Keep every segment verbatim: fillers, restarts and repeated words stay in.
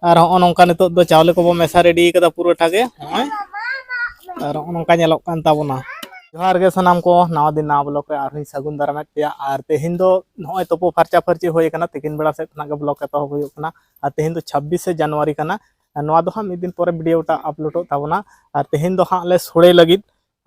ᱟᱨ ᱦᱚᱸᱜᱼᱚ ᱱᱚᱝᱠᱟ ᱱᱤᱛᱚᱜ ᱫᱚ ᱪᱟᱣᱞᱮ ᱠᱚᱵᱚ ᱢᱮᱥᱟ ᱨᱮᱰᱤ ᱠᱟᱫᱟ ᱯᱩᱨᱟᱹᱴᱟ ᱜᱮ᱾ ᱦᱚᱸᱜᱼᱚᱭ ᱟᱨ ᱦᱚᱸᱜᱼᱚ ᱱᱚᱝᱠᱟ ᱧᱮᱞᱚᱜ ᱠᱟᱱ ᱛᱟᱵᱚᱱᱟ᱾ ᱡᱚᱦᱟᱨ ᱜᱮ ᱥᱟᱱᱟᱢ ᱠᱚ, ᱱᱟᱣᱟ ᱫᱤᱱ ᱱᱟᱣᱟ ᱵᱞᱚᱜ ᱨᱮ ᱟᱨᱦᱚᱸᱧ ᱥᱟᱹᱜᱩᱱ ᱫᱟᱨᱟᱢᱮᱫ ᱯᱮᱭᱟ᱾ ᱟᱨ ᱛᱮᱦᱮᱧ ᱫᱚ ᱱᱚᱜᱼᱚᱭ ᱛᱩᱯᱩ ᱯᱷᱟᱨᱪᱟ ᱯᱷᱟᱹᱨᱪᱤ ᱦᱩᱭ ᱟᱠᱟᱱᱟ, ᱛᱤᱠᱤᱱ ᱵᱮᱲᱟ ᱥᱮᱫ ᱠᱷᱚᱱᱟᱜ ᱜᱮ ᱵᱞᱚᱜ ᱮᱛᱚᱦᱚᱵ ᱦᱩᱭᱩᱜ ᱠᱟᱱᱟ᱾ ᱟᱨ ᱛᱮᱦᱮᱧ ᱫᱚ ᱪᱷᱟᱵᱵᱤᱥᱮ ᱡᱟᱱᱩᱣᱟᱨᱤ ᱠᱟᱱᱟ᱾ ᱟᱨ ᱱᱚᱣᱟ ᱫᱚ ᱦᱟᱸᱜ ᱢᱤᱫ ᱫᱤᱱ ᱯᱚᱨᱮ ᱵᱷᱤᱰᱤᱭᱳᱴᱟ ᱟᱯᱞᱳᱰᱚᱜ ᱛᱟᱵᱚᱱᱟ᱾ ᱟᱨ ᱛᱮᱦᱮᱧ ᱫᱚ ᱦᱟᱸᱜ ᱞᱮ ᱥᱳᱲᱮ ᱞᱟᱹᱜᱤᱫ᱾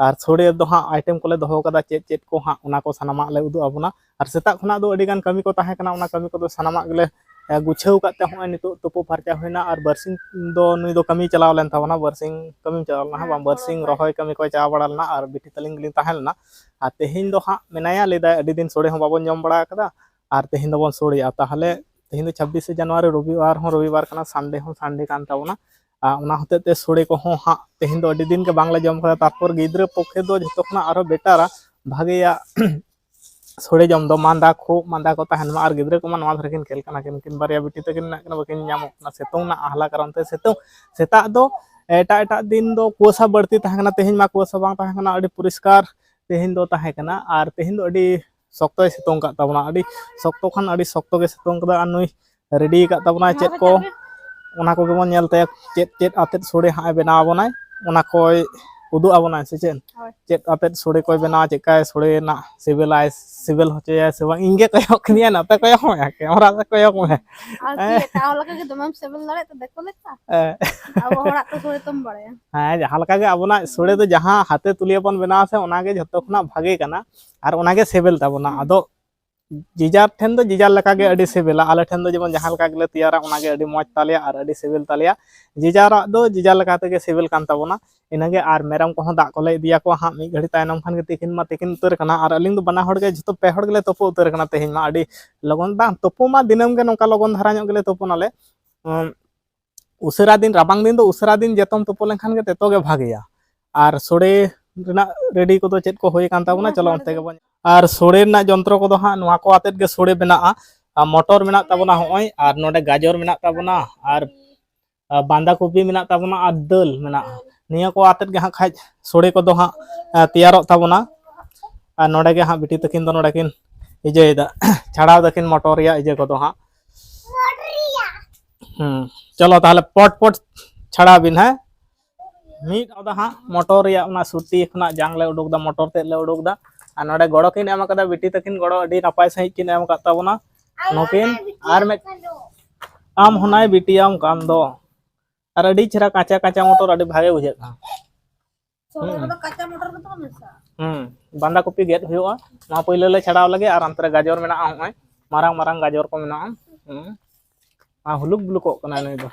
ᱟᱨ ᱥᱳᱲᱮ ᱫᱚ ᱦᱟᱸᱜ ᱟᱭᱴᱮᱢ ᱠᱚᱞᱮ ᱫᱚᱦᱚ ᱠᱟᱫᱟ, ᱪᱮᱫ ᱪᱮᱫ ᱠᱚ ᱦᱟᱸᱜ, ᱚᱱᱟ ᱠᱚ ᱥᱟᱱᱟᱢᱟᱜ ᱞᱮ ᱩᱫᱩᱜ ᱟᱵᱚᱱᱟ᱾ ᱟᱨ ᱥᱮᱛᱟᱜ ᱠᱷᱚᱱᱟᱜ ᱫᱚ ᱟᱹᱰᱤ ᱜᱟᱱ ᱠᱟᱹᱢᱤ ᱠᱚ ᱛᱟᱦᱮᱸ ᱠᱟᱱᱟ, ᱚᱱᱟ ᱠᱟᱹᱢᱤ ᱠᱚᱫᱚ ᱥᱟᱱᱟᱢᱟᱜ ᱜᱮᱞᱮ ᱮ, ᱜᱩᱪᱷᱟᱹᱣ ᱠᱟᱛᱮ ᱦᱚᱸᱜᱼᱚᱭ ᱱᱤᱛᱚᱜ ᱛᱩᱯᱩ ᱯᱷᱟᱨᱪᱟ ᱦᱩᱭᱱᱟ᱾ ᱟᱨ ᱵᱟᱨᱥᱤᱧ ᱫᱚ ᱱᱩᱭ ᱫᱚ ᱠᱟᱹᱢᱤ ᱪᱟᱞᱟᱣ ᱞᱮᱱ ᱛᱟᱵᱚᱱᱟ, ᱵᱟᱨᱥᱤᱧ ᱠᱟᱹᱢᱤ ᱪᱟᱞᱟᱣ ᱞᱮᱱᱟ, ᱦᱮᱸ, ᱵᱟᱝ, ᱦᱳᱭ, ᱵᱟᱨᱥᱤᱧ ᱦᱳᱭ᱾ ᱨᱚᱦᱚᱭ ᱠᱟᱹᱢᱤ ᱠᱚᱭ ᱪᱟᱞᱟᱣ ᱵᱟᱲᱟ ᱞᱮᱱᱟ, ᱟᱨ ᱵᱤᱴᱤ ᱛᱟᱹᱞᱤᱧ ᱜᱮᱞᱤᱧ ᱛᱟᱦᱮᱸ ᱞᱮᱱᱟ᱾ ᱟᱨ ᱛᱮᱦᱮᱧ ᱫᱚ ᱦᱟᱸᱜ ᱢᱮᱱᱟᱭᱟ, ᱞᱟᱹᱭᱫᱟᱭ ᱟᱹᱰᱤ ᱫᱤᱱ ᱥᱳᱲᱮ ᱦᱚᱸ ᱵᱟᱵᱚᱱ ᱡᱚᱢ ᱵᱟᱲᱟ ᱟᱠᱟᱫᱟ, ᱟᱨ ᱛᱮᱦᱮᱧ ᱫᱚᱵᱚᱱ ᱥᱳᱲᱮᱭᱟ᱾ ᱛᱟᱦᱚᱞᱮ ᱛᱮᱦᱮᱧ ᱫᱚ ᱪᱷᱟᱵᱵᱤᱥᱮ ᱡᱟᱱᱩᱣᱟᱨᱤ, ᱨᱚᱵᱤᱵᱟᱨ ᱦᱚᱸ ᱨᱚᱵᱤᱵᱟᱨ ᱠᱟᱱᱟ, ᱥᱟᱱᱰᱮ ᱦᱚᱸ ᱥᱟᱱᱰᱮ ᱠᱟᱱ ᱛᱟᱵᱚᱱᱟ᱾ ᱟᱨ ᱚᱱᱟ ᱦᱚᱛᱮᱡ ᱛᱮ ᱥᱳᱲᱮ ᱠᱚᱦᱚᱸ ᱦᱟᱸᱜ ᱛᱮᱦᱮᱧ ᱫᱚ ᱟᱹᱰᱤ ᱫᱤᱱ ᱜᱮ ᱵᱟᱝᱞᱮ ᱡᱚᱢ ᱠᱟᱫᱟ᱾ ᱛᱟᱨᱯᱚᱨ ᱜᱤᱫᱽᱨᱟᱹ ᱯᱚᱠᱠᱷᱮ ᱫᱚ ᱡᱷᱚᱛᱚ ᱠᱷᱚᱱᱟᱜ ᱟᱨᱦᱚᱸ ᱵᱮᱴᱟᱨᱟ, ᱵᱷᱟᱜᱮᱭᱟ ᱥᱳᱲᱮ ᱡᱚᱢ ᱫᱚ, ᱢᱟᱸᱫᱟ ᱠᱷᱩᱜ ᱢᱟᱸᱫᱟ ᱠᱚ ᱛᱟᱦᱮᱱ ᱢᱟ᱾ ᱟᱨ ᱜᱤᱫᱽᱨᱟᱹ ᱠᱚᱢᱟ ᱱᱚᱣᱟ ᱫᱷᱟᱨᱮ ᱠᱤᱱ ᱠᱷᱮᱞ ᱠᱟᱱᱟ, ᱠᱤᱱ ᱩᱱᱠᱤᱱ ᱵᱟᱨᱭᱟ ᱵᱤᱴᱤ ᱛᱟᱹᱠᱤᱱ ᱢᱮᱱᱟᱜ ᱠᱤᱱᱟ, ᱵᱟᱹᱠᱤᱱ ᱧᱟᱢᱚᱜ ᱠᱟᱱᱟ ᱥᱤᱛᱩᱝ ᱨᱮᱱᱟᱜ ᱟᱦᱞᱟ ᱠᱟᱨᱚᱱ ᱛᱮ᱾ ᱥᱤᱛᱩᱝ, ᱥᱮᱛᱟᱜ ᱫᱚ ᱮᱴᱟᱜ ᱮᱴᱟᱜ ᱫᱤᱱ ᱫᱚ ᱠᱩᱣᱟᱹᱥᱟ ᱵᱟᱹᱲᱛᱤ ᱛᱟᱦᱮᱸ ᱠᱟᱱᱟ, ᱛᱮᱦᱮᱧ ᱢᱟ ᱠᱩᱣᱟᱹᱥᱟ ᱵᱟᱝ ᱛᱟᱦᱮᱸ ᱠᱟᱱᱟ, ᱟᱹᱰᱤ ᱯᱚᱨᱤᱥᱠᱟᱨ ᱛᱮᱦᱮᱧ ᱫᱚ ᱛᱟᱦᱮᱸ ᱠᱟᱱᱟ᱾ ᱟᱨ ᱛᱮᱦᱮᱧ ᱫᱚ ᱟᱹᱰᱤ ᱥᱚᱠᱛᱚᱭ ᱥᱤᱛᱩᱝ ᱠᱟᱜ ᱛᱟᱵᱚᱱᱟ, ᱟᱹᱰᱤ ᱥᱚᱠᱛᱚ ᱠᱷᱟᱱ ᱟᱹᱰᱤ ᱥᱚᱠᱛᱚ ᱜᱮ ᱥᱤᱛᱩᱝ ᱠᱟᱫᱟ᱾ ᱟᱨ ᱱᱩᱭ ᱨᱮᱰᱤ ᱟᱠᱟᱫ ᱛᱟᱵᱚᱱᱟᱭ ᱪᱮᱫ ᱠᱚ, ᱚᱱᱟ ᱠᱚᱜᱮ ᱵᱚᱱ ᱧᱮᱞ ᱛᱟᱭᱟ, ᱪᱮᱫ ᱪᱮᱫ ᱟᱛᱮᱫ ᱥᱳᱲᱮ ᱦᱟᱸᱜ ᱮ ᱵᱮᱱᱟᱣ ᱟᱵᱚᱱᱟᱭ, ᱚᱱᱟ ᱠᱚᱭ ᱩᱫᱩᱜ ᱟᱵᱚᱱᱟᱭ ᱥᱮ ᱪᱮᱫ? ᱦᱳᱭ᱾ ᱪᱮᱫ ᱟᱛᱮᱫ ᱥᱳᱲᱮ ᱠᱚᱭ ᱵᱮᱱᱟᱣᱟ, ᱪᱮᱫ ᱠᱟᱭ ᱥᱳᱲᱮ ᱨᱮᱱᱟᱜ ᱥᱤᱵᱤᱞᱟᱭ, ᱥᱤᱵᱤᱞ ᱦᱚᱪᱚᱭᱟᱭ ᱥᱮ ᱵᱟᱝ? ᱤᱧ ᱜᱮ ᱠᱚᱭᱚᱜ ᱠᱟᱹᱱᱟᱹᱧ, ᱱᱚᱛᱮ ᱠᱚᱭᱚᱜ ᱢᱮ, ᱠᱮᱢᱮᱨᱟ ᱨᱮ ᱠᱚᱭᱚᱜ ᱢᱮ᱾ ᱟᱨ ᱠᱤ ᱦᱮᱸ᱾ ᱮᱴᱟᱜ ᱦᱚᱲ ᱞᱮᱠᱟ ᱜᱮ ᱫᱚᱢᱮᱢ ᱥᱤᱵᱤᱞ ᱫᱟᱲᱮᱭᱟᱜ ᱛᱮ ᱫᱤᱠᱩ ᱞᱮᱠᱟ? ᱦᱮᱸ᱾ ᱟᱵᱚ ᱦᱚᱲᱟᱜ ᱛᱚ ᱥᱳᱲᱮ ᱛᱚᱢ ᱵᱟᱲᱟᱭᱟ᱾ ᱦᱮᱸ, ᱡᱟᱦᱟᱸ ᱞᱮᱠᱟ ᱜᱮ ᱟᱵᱚᱱᱟᱜ ᱥᱳᱲᱮ ᱫᱚ ᱡᱟᱦᱟᱸ ᱦᱟᱛᱮ ᱛᱩᱞᱤᱭᱟ ᱵᱚᱱ ᱵᱮᱱᱟᱣᱟ ᱥᱮ, ᱚᱱᱟ ᱜᱮ ᱡᱷᱚᱛᱚ ᱠᱷᱚᱱᱟᱜ ᱵᱷᱟᱜᱮ ᱠᱟᱱᱟ ᱟᱨ ᱚᱱᱟ ᱜᱮ ᱥᱤᱵᱤᱞ ᱛᱟᱵᱚᱱᱟ᱾ ᱦᱩᱸ᱾ ᱟᱫᱚ ᱡᱮᱡᱟᱨ ᱴᱷᱮᱱ ᱫᱚ ᱡᱮᱡᱟᱨ ᱞᱮᱠᱟ ᱜᱮ ᱟᱹᱰᱤ ᱥᱤᱵᱤᱞᱟ᱾ ᱟᱞᱮ ᱴᱷᱮᱱ ᱫᱚ ᱡᱮᱢᱚᱱ ᱡᱟᱦᱟᱸ ᱞᱮᱠᱟ ᱜᱮᱞᱮ ᱛᱮᱭᱟᱨᱟ, ᱚᱱᱟ ᱜᱮ ᱟᱹᱰᱤ ᱢᱚᱡᱽ ᱛᱟᱞᱮᱭᱟ ᱟᱨ ᱟᱹᱰᱤ ᱥᱤᱵᱤᱞ ᱛᱟᱞᱮᱭᱟ᱾ ᱡᱮᱡᱟᱨᱟᱜ ᱫᱚ ᱡᱮᱡᱟᱨ ᱞᱮᱠᱟ ᱛᱮᱜᱮ ᱥᱤᱵᱤᱞ ᱠᱟᱱ ᱛᱟᱵᱚᱱᱟ᱾ ᱤᱱᱟᱹᱜᱮ᱾ ᱟᱨ ᱢᱮᱨᱚᱢ ᱠᱚᱦᱚᱸ ᱫᱟᱜ ᱠᱚᱞᱮ ᱤᱫᱤᱭᱟᱠᱚᱣᱟ ᱦᱟᱸᱜ, ᱢᱤᱫ ᱜᱷᱟᱹᱲᱤ ᱛᱟᱭᱱᱚᱢ ᱠᱷᱟᱱ ᱜᱮ ᱛᱤᱠᱤᱱ ᱢᱟ ᱛᱤᱠᱤᱱ ᱩᱛᱟᱹᱨ ᱠᱟᱱᱟ᱾ ᱟᱨ ᱟᱹᱞᱤᱧ ᱫᱚ ᱵᱟᱱᱟ ᱦᱚᱲ ᱜᱮ, ᱡᱷᱚᱛᱚ ᱯᱮ ᱦᱚᱲ ᱜᱮᱞᱮ ᱛᱩᱯᱩ ᱩᱛᱟᱹᱨ ᱠᱟᱱᱟ ᱛᱮᱦᱮᱧ ᱢᱟ᱾ ᱟᱹᱰᱤ ᱞᱚᱜᱚᱱ ᱵᱟᱝ, ᱛᱩᱯᱩ ᱢᱟ ᱫᱤᱱᱟᱹᱢ ᱜᱮ ᱱᱚᱝᱠᱟ ᱞᱚᱜᱚᱱ ᱫᱷᱟᱨᱟ ᱧᱚᱜ ᱜᱮᱞᱮ ᱛᱩᱯᱩᱱᱟᱞᱮ᱾ ᱩᱸ, ᱩᱥᱟᱹᱨᱟ ᱫᱤᱱ, ᱨᱟᱵᱟᱝ ᱫᱤᱱ ᱫᱚ ᱩᱥᱟᱹᱨᱟ ᱫᱤᱱ ᱡᱚᱛᱚᱢ ᱛᱩᱯᱩ ᱞᱮᱱᱠᱷᱟᱱ ᱜᱮ ᱛᱮᱛᱚ ᱜᱮ ᱵᱷᱟᱜᱮᱭᱟ᱾ ᱟᱨ ᱥᱳᱲᱮ ᱨᱮᱱᱟᱜ ᱨᱮᱰᱤ ᱠᱚᱫᱚ ᱪᱮᱫ ᱠᱚ ᱦᱩᱭ ᱟᱠᱟᱱ ᱛᱟᱵᱚᱱᱟ? ᱦᱮᱸ, ᱪᱚᱞᱚ ᱦᱳᱭ᱾ ᱚᱱᱛᱮ ᱜᱮᱵᱚᱱ᱾ ᱟᱨ ᱥᱳᱲᱮ ᱨᱮᱱᱟᱜ ᱡᱚᱱᱛᱨᱚ ᱠᱚᱫᱚ ᱦᱟᱸᱜ ᱱᱚᱣᱟ ᱠᱚ ᱟᱛᱮᱫ ᱜᱮ ᱥᱳᱲᱮ ᱵᱮᱱᱟᱜᱼᱟ᱾ ᱟᱨ ᱢᱚᱴᱚᱨ ᱢᱮᱱᱟᱜ ᱛᱟᱵᱚᱱᱟ ᱦᱚᱸᱜᱼᱚᱭ, ᱟᱨ ᱱᱚᱰᱮ ᱜᱟᱡᱚᱨ ᱢᱮᱱᱟᱜ ᱛᱟᱵᱚᱱᱟ, ᱟᱨ, ᱟᱨ ᱵᱟᱸᱫᱷᱟ ᱠᱚᱯᱤ ᱢᱮᱱᱟᱜ ᱛᱟᱵᱚᱱᱟ, ᱟᱨ ᱫᱟᱹᱞ ᱢᱮᱱᱟᱜᱼᱟ᱾ ᱱᱤᱭᱟᱹ ᱠᱚ ᱟᱛᱮᱫ ᱜᱮ ᱦᱟᱸᱜ ᱠᱷᱟᱡ ᱥᱳᱲᱮ ᱠᱚᱫᱚ ᱦᱟᱸᱜ, ᱟᱨ ᱛᱮᱭᱟᱨᱚᱜ ᱛᱟᱵᱚᱱᱟ᱾ ᱟᱨ ᱱᱚᱰᱮ ᱜᱮ ᱦᱟᱸᱜ ᱵᱤᱴᱤ ᱛᱟᱹᱠᱤᱱ ᱫᱚ ᱱᱚᱰᱮ ᱠᱤᱱ ᱤᱭᱟᱹᱭᱮᱫᱟ, ᱪᱷᱟᱲᱟᱣ ᱫᱟᱹᱠᱤᱱ ᱢᱚᱴᱚᱨ ᱨᱮᱭᱟᱜ ᱤᱭᱟᱹ ᱠᱚᱫᱚ ᱦᱟᱸᱜ᱾ ᱦᱩᱸ, ᱪᱚᱞᱚ ᱛᱟᱦᱚᱞᱮ ᱯᱚᱴ ᱯᱚᱴ ᱪᱷᱟᱲᱟᱣ ᱵᱤᱱ, ᱦᱮᱸ᱾ ᱢᱤᱫ ᱟᱫᱚ ᱦᱟᱸᱜ ᱢᱚᱴᱚᱨ ᱨᱮᱭᱟᱜ ᱚᱱᱟ ᱥᱩᱛᱤ ᱠᱷᱚᱱᱟᱜ ᱡᱟᱝ ᱞᱮ ᱩᱰᱩᱠ ᱮᱫᱟ, ᱢᱚᱴᱚᱨ ᱛᱮᱫ ᱞᱮ ᱩᱰᱩᱠ ᱮᱫᱟ᱾ ᱟᱨ ᱱᱚᱰᱮ ᱜᱚᱲᱚ ᱠᱤᱱ ᱮᱢ ᱟᱠᱟᱫᱟ ᱵᱤᱴᱤ ᱛᱟᱹᱠᱤᱱ, ᱜᱚᱲᱚ ᱟᱹᱰᱤ ᱱᱟᱯᱟᱭ ᱥᱟᱺᱦᱤᱡ ᱠᱤᱱ ᱮᱢ ᱟᱠᱟᱫ ᱛᱟᱵᱚᱱᱟ᱾ ᱱᱩᱠᱤᱱ ᱟᱨ ᱢᱤᱫ ᱟᱢ ᱦᱚᱸ ᱱᱟᱭ ᱵᱤᱴᱤᱭᱟᱢ ᱠᱟᱱ ᱫᱚ᱾ ᱟᱨ ᱟᱹᱰᱤ ᱪᱮᱦᱨᱟ ᱠᱟᱸᱪᱟ ᱠᱟᱸᱪᱟ ᱢᱚᱴᱚᱨ, ᱟᱹᱰᱤ ᱵᱷᱟᱜᱮ ᱵᱩᱡᱷᱟᱹᱜ ᱠᱟᱱᱟ᱾ ᱥᱚᱨᱚ ᱦᱩᱸ᱾ ᱨᱮᱫᱚ ᱠᱟᱸᱪᱟ ᱢᱚᱴᱚᱨ ᱜᱮᱛᱚ ᱠᱚ ᱢᱮᱥᱟ᱾ ᱦᱩᱸ, ᱵᱟᱸᱫᱷᱟ ᱠᱚᱯᱤ ᱜᱮᱫ ᱦᱩᱭᱩᱜᱼᱟ᱾ ᱱᱚᱣᱟ ᱯᱳᱭᱞᱳ ᱞᱮ ᱪᱷᱟᱲᱟᱣ ᱞᱮᱜᱮ, ᱟᱨ ᱚᱱᱛᱮ ᱨᱮ ᱜᱟᱡᱚᱨ ᱢᱮᱱᱟᱜᱼᱟ, ᱦᱚᱸᱜᱼᱚᱭ ᱢᱟᱨᱟᱝ ᱢᱟᱨᱟᱝ ᱜᱟᱡᱚᱨ ᱠᱚ ᱢᱮᱱᱟᱜᱼᱟ᱾ ᱦᱩᱸ, ᱟᱨ ᱦᱩᱞᱩᱠ ᱵᱩᱞᱩᱠᱚᱜ ᱠᱟᱱᱟ ᱱᱩᱭ ᱫᱚ᱾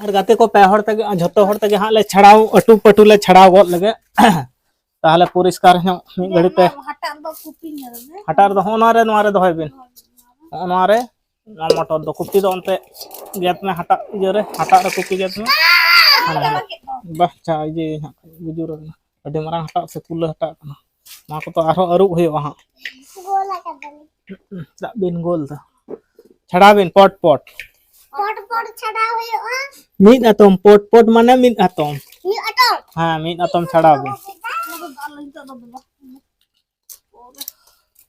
ᱟᱨ ᱜᱟᱛᱮ ᱠᱚ ᱯᱮ ᱦᱚᱲ ᱛᱮᱜᱮ, ᱡᱷᱚᱛᱚ ᱦᱚᱲ ᱛᱮᱜᱮ ᱦᱟᱸᱜ ᱞᱮ ᱪᱷᱟᱲᱟᱣ, ᱟᱹᱴᱩ ᱯᱟᱹᱴᱩ ᱞᱮ ᱪᱷᱟᱲᱟᱣ ᱜᱚᱫ ᱞᱮᱜᱮ᱾ ᱛᱟᱦᱚᱞᱮ ᱯᱚᱨᱤᱥᱠᱟᱨ ᱧᱚᱜ ᱢᱤᱫ ᱜᱷᱟᱹᱲᱤ ᱛᱮ᱾ ᱦᱟᱴᱟᱜ ᱨᱮᱫᱚ ᱠᱚᱯᱤ ᱧᱮᱞ ᱢᱮ᱾ ᱦᱟᱴᱟᱜ ᱨᱮᱫᱚ ᱦᱚᱸᱜᱼᱚ ᱱᱚᱣᱟ ᱨᱮ, ᱱᱚᱣᱟ ᱨᱮ ᱫᱚᱦᱚᱭ ᱵᱤᱱ᱾ ᱦᱚᱸᱜᱼᱚ ᱱᱚᱣᱟ ᱨᱮ, ᱱᱚᱣᱟ ᱢᱚᱴᱚᱨ ᱫᱚ ᱠᱚᱯᱤ ᱫᱚ ᱚᱱᱛᱮ ᱜᱮᱫ ᱢᱮ, ᱦᱟᱴᱟᱜ ᱤᱭᱟᱹ ᱨᱮ, ᱦᱟᱴᱟᱜ ᱨᱮ ᱠᱚᱯᱤ ᱜᱮᱫ ᱢᱮ᱾ ᱦᱟᱱᱟ, ᱦᱟᱱᱟ᱾ ᱵᱟᱦ, ᱪᱷᱟ, ᱤᱭᱟᱹ ᱦᱟᱸᱜ ᱵᱩᱡᱩᱨ ᱟᱠᱟᱱᱟ᱾ ᱟᱹᱰᱤ ᱢᱟᱨᱟᱝ ᱦᱟᱴᱟᱜ ᱥᱮ ᱠᱩᱞᱟᱹ ᱦᱟᱴᱟᱜ ᱠᱟᱱᱟ᱾ ᱱᱚᱣᱟ ᱠᱚᱫᱚ ᱟᱨᱦᱚᱸ ᱟᱹᱨᱩᱵ ᱦᱩᱭᱩᱜᱼᱟ ᱦᱟᱸᱜ᱾ ᱜᱳᱞ ᱟᱠᱟᱫᱟᱞᱤᱧ᱾ ᱫᱟᱜ ᱵᱤᱱ ᱜᱳᱞ ᱫᱟ᱾ ᱪᱷᱟᱲᱟᱣ ᱵᱤᱱ ᱯᱚᱴ ᱯᱚᱴ᱾ ᱯᱚᱴ ᱯᱚᱴ ᱪᱷᱟᱲᱟᱣ ᱦᱩᱭᱩᱜᱼᱟ᱾ ᱢᱤᱫ ᱟᱛᱚᱢ, ᱯᱚᱴ ᱯᱚᱴ ᱢᱟᱱᱮ ᱢᱤᱫ ᱟᱛᱚᱢ᱾ ᱢᱤᱫ ᱟᱛᱚᱢ? ᱦᱮᱸ, ᱢᱤᱫ ᱟᱛᱚᱢ ᱪᱷᱟᱲᱟᱣ ᱵᱤᱱ᱾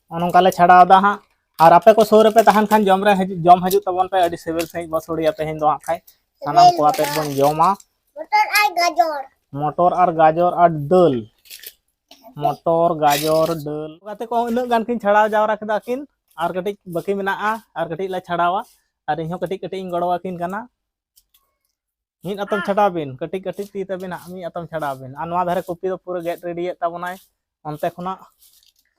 ᱱᱚᱜᱼᱚ ᱱᱚᱝᱠᱟ ᱞᱮ ᱪᱷᱟᱲᱟᱣ ᱮᱫᱟ ᱦᱟᱸᱜ᱾ ᱟᱨ ᱟᱯᱮ ᱠᱚ ᱥᱩᱨ ᱨᱮᱯᱮ ᱛᱟᱦᱮᱱ ᱠᱷᱟᱱ ᱡᱚᱢ ᱨᱮ ᱦᱤᱡᱩᱜ, ᱡᱚᱢ ᱦᱤᱡᱩᱜ ᱛᱟᱵᱚᱱ ᱯᱮ᱾ ᱟᱹᱰᱤ ᱥᱤᱵᱤᱞ ᱥᱟᱺᱦᱤᱡ ᱵᱚ ᱥᱳᱲᱮᱭᱟ ᱛᱮᱦᱮᱧ ᱫᱚ ᱦᱟᱸᱜ ᱠᱷᱟᱡ᱾ ᱥᱟᱱᱟᱢ ᱠᱚ ᱟᱛᱮᱫ ᱵᱚᱱ ᱡᱚᱢᱟ᱾ ᱢᱚᱴᱚᱨ ᱟᱨ ᱜᱟᱡᱚᱨ᱾ ᱢᱚᱴᱚᱨ ᱟᱨ ᱜᱟᱡᱚᱨ ᱟᱨ ᱫᱟᱹᱞ᱾ ᱢᱚᱴᱚᱨ, ᱜᱟᱡᱚᱨ, ᱫᱟᱹᱞ᱾ ᱜᱟᱛᱮ ᱠᱚ ᱩᱱᱟᱹᱜ ᱜᱟᱱ ᱠᱤᱱ ᱪᱷᱟᱲᱟᱣ ᱡᱟᱣᱨᱟ ᱠᱮᱫᱟ ᱠᱤᱱ, ᱟᱨ ᱠᱟᱹᱴᱤᱡ ᱵᱟᱹᱠᱤ ᱢᱮᱱᱟᱜᱼᱟ, ᱟᱨ ᱠᱟᱹᱴᱤᱡ ᱞᱮ ᱪᱷᱟᱲᱟᱣᱟ᱾ ᱟᱨ ᱤᱧ ᱦᱚᱸ ᱠᱟᱹᱴᱤᱡ ᱠᱟᱹᱴᱤᱡ ᱤᱧ ᱜᱚᱲᱚ ᱟᱹᱠᱤᱱ ᱠᱟᱱᱟ᱾ ᱢᱤᱫ ᱟᱛᱚᱢ ᱪᱷᱟᱰᱟᱣ ᱵᱤᱱ, ᱠᱟᱹᱴᱤᱡ ᱠᱟᱹᱴᱤᱡ ᱛᱤ ᱛᱟᱵᱤᱱ ᱦᱟᱸᱜ, ᱢᱤᱫ ᱟᱛᱚᱢ ᱪᱷᱟᱰᱟᱣ ᱵᱤᱱ᱾ ᱟᱨ ᱱᱚᱣᱟ ᱫᱷᱟᱨᱮ ᱠᱚᱯᱤ ᱫᱚ ᱯᱩᱨᱟᱹ ᱜᱮᱫ ᱨᱮᱰᱤᱭᱮᱫ ᱛᱟᱵᱚᱱᱟᱭ ᱚᱱᱛᱮ ᱠᱷᱚᱱᱟᱜ᱾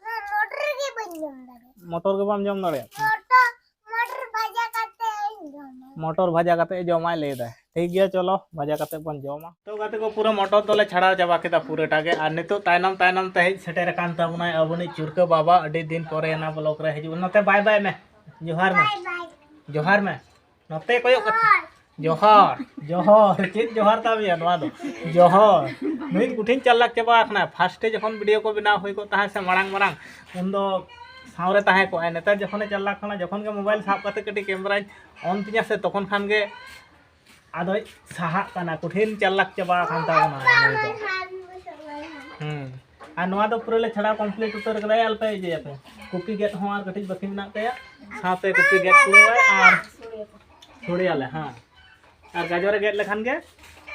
ᱢᱚᱴᱚᱨ ᱜᱮ ᱵᱟᱹᱧ ᱡᱚᱢ ᱫᱟᱲᱮᱭᱟᱜᱼᱟ᱾ ᱢᱚᱴᱚᱨ ᱜᱮ ᱵᱟᱢ ᱡᱚᱢ ᱫᱟᱲᱮᱭᱟᱜᱼᱟ? ᱢᱚᱴᱚᱨ, ᱢᱚᱴᱚᱨ ᱵᱷᱟᱡᱟ ᱠᱟᱛᱮ ᱤᱧ ᱡᱚᱢᱟ᱾ ᱢᱚᱴᱚᱨ ᱵᱷᱟᱡᱟ ᱠᱟᱛᱮ ᱡᱚᱢᱟᱭ ᱞᱟᱹᱭ ᱫᱟᱭ᱾ ᱴᱷᱤᱠ ᱜᱮᱭᱟ, ᱪᱚᱞᱚ ᱵᱷᱟᱡᱟ ᱠᱟᱛᱮ ᱵᱚᱱ ᱡᱚᱢᱟ᱾ ᱛᱚ ᱜᱟᱛᱮ ᱠᱚ, ᱯᱩᱨᱟᱹ ᱢᱚᱴᱚᱨ ᱫᱚᱞᱮ ᱪᱷᱟᱲᱟᱣ ᱪᱟᱵᱟ ᱠᱮᱫᱟ ᱯᱩᱨᱟᱹᱴᱟ ᱜᱮ᱾ ᱟᱨ ᱱᱤᱛᱚᱜ ᱛᱟᱭᱱᱚᱢ ᱛᱟᱭᱱᱚᱢ ᱛᱮ ᱦᱮᱡ ᱥᱮᱴᱮᱨ ᱟᱠᱟᱱ ᱛᱟᱵᱚᱱᱟᱭ ᱟᱵᱚᱱᱤᱡ ᱪᱩᱨᱠᱟᱹ ᱵᱟᱵᱟ᱾ ᱟᱹᱰᱤ ᱫᱤᱱ ᱯᱚᱨᱮ ᱚᱱᱟ ᱵᱞᱚᱜ ᱨᱮ ᱦᱤᱡᱩᱜ᱾ ᱱᱚᱛᱮ ᱵᱟᱭ ᱵᱟᱭ ᱢᱮ, ᱡᱚᱦᱟᱨ ᱢᱮ᱾ ᱵᱟᱭ ᱵᱟᱭ᱾ ᱡᱚᱦᱟᱨ ᱢᱮ᱾ ᱱᱚᱛᱮ ᱠᱚᱭᱚᱜ ᱠᱟᱛᱮ᱾ ᱡᱚᱦᱟᱨ᱾ ᱡᱚᱦᱟᱨ, ᱡᱚᱦᱟᱨ᱾ ᱪᱮᱫ ᱡᱚᱦᱟᱨ ᱛᱟᱢ ᱭᱟ ᱱᱚᱣᱟ ᱫᱚ? ᱡᱚᱦᱟᱨ᱾ ᱱᱩᱭ ᱠᱚᱴᱷᱤᱱ ᱪᱟᱞᱟᱠ ᱪᱟᱵᱟ ᱟᱠᱟᱱᱟ᱾ ᱯᱷᱟᱥᱴᱮ ᱡᱚᱠᱷᱚᱱ ᱵᱷᱤᱰᱤᱭᱳ ᱠᱚ ᱵᱮᱱᱟᱣ ᱦᱩᱭ ᱠᱚᱜ ᱛᱟᱦᱮᱸᱫ ᱥᱮ ᱢᱟᱲᱟᱝ ᱢᱟᱲᱟᱝ, ᱩᱱᱫᱚ ᱥᱟᱶᱨᱮ ᱛᱟᱦᱮᱸ ᱠᱚᱜᱼᱟᱭ᱾ ᱱᱮᱛᱟᱨ ᱡᱚᱠᱷᱚᱱᱮ ᱪᱟᱞᱟᱠ ᱠᱟᱱᱟ, ᱡᱚᱠᱷᱚᱱ ᱜᱮ ᱢᱳᱵᱟᱭᱤᱞ ᱥᱟᱵ ᱠᱟᱛᱮ ᱠᱟᱹᱴᱤᱡ ᱠᱮᱢᱨᱟᱧ ᱚᱱ ᱛᱤᱧᱟ ᱥᱮ, ᱛᱚᱠᱷᱚᱱ ᱠᱷᱟᱱ ᱜᱮ ᱟᱫᱚᱭ ᱥᱟᱦᱟᱜ ᱠᱟᱱᱟ᱾ ᱠᱚᱴᱷᱤᱱ ᱪᱟᱞᱟᱠ ᱪᱟᱵᱟ ᱟᱠᱟᱱ ᱛᱟᱵᱚᱱᱟ ᱱᱩᱭ ᱫᱚ᱾ ᱦᱩᱸ᱾ ᱟᱨ ᱱᱚᱣᱟ ᱫᱚ ᱯᱩᱨᱟᱹ ᱞᱮ ᱪᱷᱟᱲᱟᱣ ᱠᱚᱢᱯᱞᱤᱴ ᱩᱛᱟᱹᱨ ᱠᱟᱫᱟ᱾ ᱟᱞᱯᱮ ᱤᱭᱟᱹᱭᱟᱯᱮ᱾ ᱠᱚᱯᱤ ᱜᱮᱫ ᱦᱚᱸ ᱟᱨ ᱠᱟᱹᱴᱤᱡ ᱵᱟᱹᱠᱤ ᱢᱮᱱᱟᱜ ᱛᱟᱭᱟ᱾ ᱥᱟᱶᱛᱮ ᱠᱚᱯᱤ ᱜᱮᱫ ᱯᱩᱨᱟᱹᱣᱟᱭ ᱟᱨ ᱥᱚᱲᱮᱭᱟᱞᱮ, ᱦᱮᱸ᱾ ᱟᱨ ᱜᱟᱡᱚᱨ ᱨᱮ ᱜᱮᱫ ᱞᱮᱠᱷᱟᱱ ᱜᱮ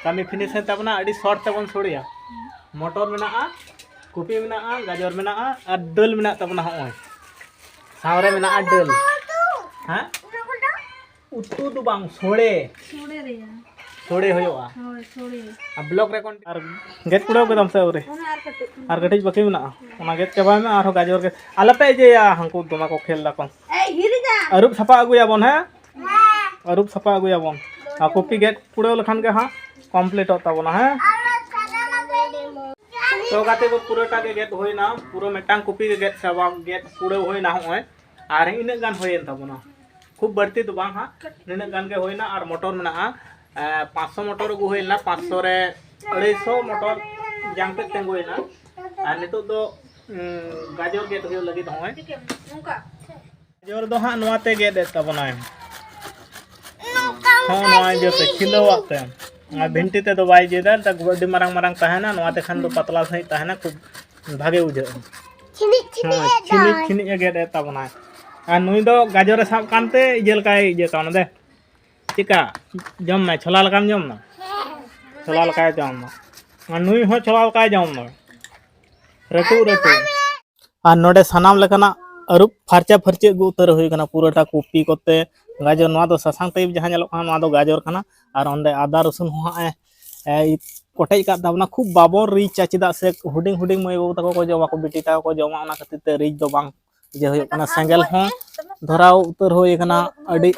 ᱠᱟᱹᱢᱤ ᱯᱷᱤᱱᱤᱥ ᱮᱱ ᱛᱟᱵᱚᱱᱟ᱾ ᱟᱹᱰᱤ ᱥᱚᱨᱴ ᱛᱮᱵᱚᱱ ᱥᱚᱲᱮᱭᱟ᱾ ᱢᱚᱴᱚᱨ ᱢᱮᱱᱟᱜᱼᱟ, ᱠᱚᱯᱤ ᱢᱮᱱᱟᱜᱼᱟ, ᱜᱟᱡᱚᱨ ᱢᱮᱱᱟᱜᱼᱟ ᱟᱨ ᱫᱟᱹᱞ ᱢᱮᱱᱟᱜ ᱛᱟᱵᱚᱱᱟ᱾ ᱦᱚᱸᱜᱼᱚᱭ ᱥᱟᱶᱨᱮ ᱢᱮᱱᱟᱜᱼᱟ ᱫᱟᱹᱞ᱾ ᱦᱮᱸ, ᱩᱛᱩ ᱫᱚ ᱵᱟᱝ, ᱥᱚᱲᱮ᱾ ᱥᱚᱲᱮ ᱨᱮᱭᱟᱜ᱾ ᱥᱚᱲᱮ ᱦᱩᱭᱩᱜᱼᱟ᱾ ᱦᱳᱭ, ᱥᱚᱲᱮ᱾ ᱟᱨ ᱵᱞᱚᱠ ᱨᱮ ᱠᱚᱱ-, ᱟᱨ ᱜᱮᱫ ᱠᱩᱲᱟᱹᱣ ᱠᱮᱫᱟᱢ ᱥᱮ ᱟᱹᱣᱨᱤ? ᱚᱱᱟ ᱟᱨ ᱠᱟᱹᱴᱤᱡ᱾ ᱟᱨ ᱠᱟᱹᱴᱤᱡ ᱵᱟᱹᱠᱤ ᱢᱮᱱᱟᱜᱼᱟ, ᱚᱱᱟ ᱜᱮᱫ ᱪᱟᱵᱟᱭ ᱢᱮ᱾ ᱟᱨᱦᱚᱸ ᱜᱟᱡᱚᱨ ᱜᱮ ᱟᱞᱚᱯᱮ ᱤᱭᱟᱹᱭᱟ, ᱦᱟᱹᱱᱠᱩ ᱫᱚᱢᱮ ᱠᱚ ᱠᱷᱮᱞ ᱫᱟᱠᱚ᱾ ᱮᱭ, ᱦᱤᱨᱤ ᱫᱟ᱾ ᱟᱹᱨᱩᱵ ᱥᱟᱯᱷᱟ ᱟᱹᱜᱩᱭᱟᱵᱚᱱ, ᱦᱮᱸ? ᱟᱹᱨᱩᱵ ᱥᱟᱯᱷᱟ ᱟᱹᱜᱩᱭᱟᱵᱚᱱ᱾ ᱟᱨ ᱠᱚᱯᱤ ᱜᱮᱫ ᱠᱩᱲᱟᱹᱣ ᱞᱮᱠᱷᱟᱱ ᱜᱮ ᱦᱟᱸᱜ ᱠᱚᱢᱯᱞᱤᱴᱚᱜ ᱛᱟᱵᱚᱱᱟ, ᱦᱮᱸ? ᱛᱚ ᱜᱟᱛᱮ ᱠᱚ, ᱯᱩᱨᱟᱹᱴᱟ ᱜᱮ ᱜᱮᱫ ᱦᱩᱭᱱᱟ, ᱯᱩᱨᱟᱹ ᱢᱤᱫᱴᱟᱝ ᱠᱚᱯᱤ ᱜᱮ ᱜᱮᱫ ᱪᱟᱵᱟ, ᱜᱮᱫ ᱠᱩᱲᱟᱹᱣ ᱦᱩᱭᱱᱟ ᱦᱚᱸᱜᱼᱚᱭ᱾ ᱟᱨ ᱤᱱᱟᱹᱜ ᱜᱟᱱ ᱦᱩᱭᱮᱱ ᱛᱟᱵᱚᱱᱟ, ᱠᱷᱩᱵ ᱵᱟᱹᱲᱛᱤ ᱫᱚ ᱵᱟᱝ ᱦᱟᱸᱜ, ᱱᱤᱱᱟᱹᱜ ᱜᱟᱱ ᱜᱮ ᱦᱩᱭᱱᱟ᱾ ᱟᱨ ᱢᱚᱴᱚᱨ ᱢᱮᱱᱟᱜᱼᱟ, ᱮᱸ, ᱯᱟᱸᱪᱥᱚ ᱢᱚᱴᱚᱨ ᱟᱹᱜᱩ ᱦᱩᱭ ᱞᱮᱱᱟ, ᱯᱟᱸᱪᱥᱚ ᱨᱮ ᱟᱹᱲᱟᱹᱭᱥᱚ ᱢᱚᱴᱚᱨ ᱡᱟᱝ ᱛᱮᱫ ᱛᱤᱸᱜᱩᱭᱮᱱᱟ᱾ ᱟᱨ ᱱᱤᱛᱚᱜ ᱫᱚ, ᱩᱸ, ᱜᱟᱡᱚᱨ ᱜᱮᱫ ᱦᱩᱭᱩᱜ ᱞᱟᱹᱜᱤᱫ ᱦᱚᱸᱜᱼᱚᱭ᱾ ᱜᱟᱡᱚᱨ ᱫᱚ ᱦᱟᱸᱜ ᱱᱚᱣᱟ ᱛᱮ ᱜᱮᱫ ᱮᱫ ᱛᱟᱵᱚᱱᱟᱭ᱾ ᱦᱚᱸ, ᱱᱚᱣᱟ ᱤᱭᱟᱹ ᱛᱮ, ᱠᱷᱤᱞᱟᱹᱣᱟᱜ ᱛᱮ᱾ ᱟᱨ ᱵᱷᱤᱱᱴᱤ ᱛᱮᱫᱚ ᱵᱟᱭ ᱤᱭᱟᱹᱭ ᱫᱟ, ᱟᱹᱰᱤ ᱢᱟᱨᱟᱝ ᱢᱟᱨᱟᱝ ᱛᱟᱦᱮᱱᱟ, ᱱᱚᱣᱟ ᱛᱮᱠᱷᱟᱱ ᱫᱚ ᱯᱟᱛᱞᱟ ᱥᱟᱺᱦᱤᱡ ᱛᱟᱦᱮᱱᱟ, ᱠᱷᱩᱵ ᱵᱷᱟᱜᱮ ᱵᱩᱡᱷᱟᱹᱜᱼᱟ᱾ ᱪᱷᱤᱱᱤᱡ ᱪᱷᱤᱱᱤᱡ ᱦᱳᱭ, ᱮ ᱪᱷᱤᱱᱤᱡ ᱫᱟᱭ᱾ ᱪᱷᱤᱱᱤᱡ ᱮ ᱜᱮᱫ ᱮᱫ ᱛᱟᱵᱚᱱᱟᱭ᱾ ᱟᱨ ᱱᱩᱭ ᱫᱚ ᱜᱟᱡᱚᱨ ᱮ ᱥᱟᱵ ᱠᱟᱱᱛᱮ ᱤᱭᱟᱹ ᱞᱮᱠᱟᱭ ᱤᱭᱟᱹ ᱠᱟᱣᱱᱟ ᱫᱮ᱾ ᱪᱮᱫᱠᱟ? ᱡᱚᱢ ᱢᱮ, ᱪᱷᱚᱞᱟ ᱞᱮᱠᱟᱢ ᱡᱚᱢ ᱫᱟ? ᱪᱷᱚᱞᱟ ᱞᱮᱠᱟᱭ ᱡᱚᱢ ᱫᱟ᱾ ᱟᱨ ᱱᱩᱭ ᱦᱚᱸ ᱪᱷᱚᱞᱟ ᱞᱮᱠᱟᱭ ᱡᱚᱢ ᱫᱟ᱾ ᱨᱟᱹᱴᱩ, ᱨᱟᱹᱴᱩ᱾ ᱟᱨ ᱱᱚᱰᱮ ᱥᱟᱱᱟᱢ ᱞᱮᱠᱟᱱᱟᱜ ᱟᱹᱨᱩᱵ ᱯᱷᱟᱨᱪᱟ ᱯᱷᱟᱹᱨᱪᱤ ᱟᱹᱜᱩ ᱩᱛᱟᱹᱨ ᱦᱩᱭ ᱠᱟᱱᱟ, ᱯᱩᱨᱟᱹᱴᱟ ᱠᱚᱯᱤ ᱠᱚᱛᱮ, ᱜᱟᱡᱚᱨ, ᱱᱚᱣᱟ ᱫᱚ ᱥᱟᱥᱟᱝ ᱴᱟᱭᱤᱯ ᱡᱟᱦᱟᱸ ᱧᱮᱞᱚᱜ ᱠᱟᱱᱟ, ᱱᱚᱣᱟ ᱫᱚ ᱜᱟᱡᱚᱨ ᱠᱟᱱᱟ᱾ ᱟᱨ ᱚᱸᱰᱮ ᱟᱫᱟ ᱨᱚᱥᱩᱱ ᱦᱚᱸ ᱦᱟᱸᱜ ᱮ, ᱮ, ᱠᱚᱴᱮᱡ ᱠᱟᱜ ᱛᱟᱵᱚᱱᱟ, ᱠᱷᱩᱵ ᱵᱟᱵᱚᱱ ᱨᱤᱪᱟ, ᱪᱮᱫᱟᱜ ᱥᱮ ᱦᱩᱰᱤᱧ ᱦᱩᱰᱤᱧ ᱢᱟᱹᱭ ᱵᱟᱹᱵᱩ ᱛᱟᱠᱚ ᱠᱚ ᱡᱚᱢᱟ, ᱠᱚ ᱵᱤᱴᱤ ᱛᱟᱠᱚ ᱠᱚ ᱡᱚᱢᱟ, ᱚᱱᱟ ᱠᱷᱟᱹᱛᱤᱨ ᱛᱮ ᱨᱤᱪ ᱫᱚ ᱵᱟᱝ ᱤᱭᱟᱹ ᱦᱩᱭᱩᱜ ᱠᱟᱱᱟ᱾ ᱥᱮᱸᱜᱮᱞ ᱦᱚᱸ ᱫᱷᱚᱨᱟᱣ ᱩᱛᱟᱹᱨ ᱦᱩᱭ ᱠᱟᱱᱟ, ᱟᱹᱰᱤ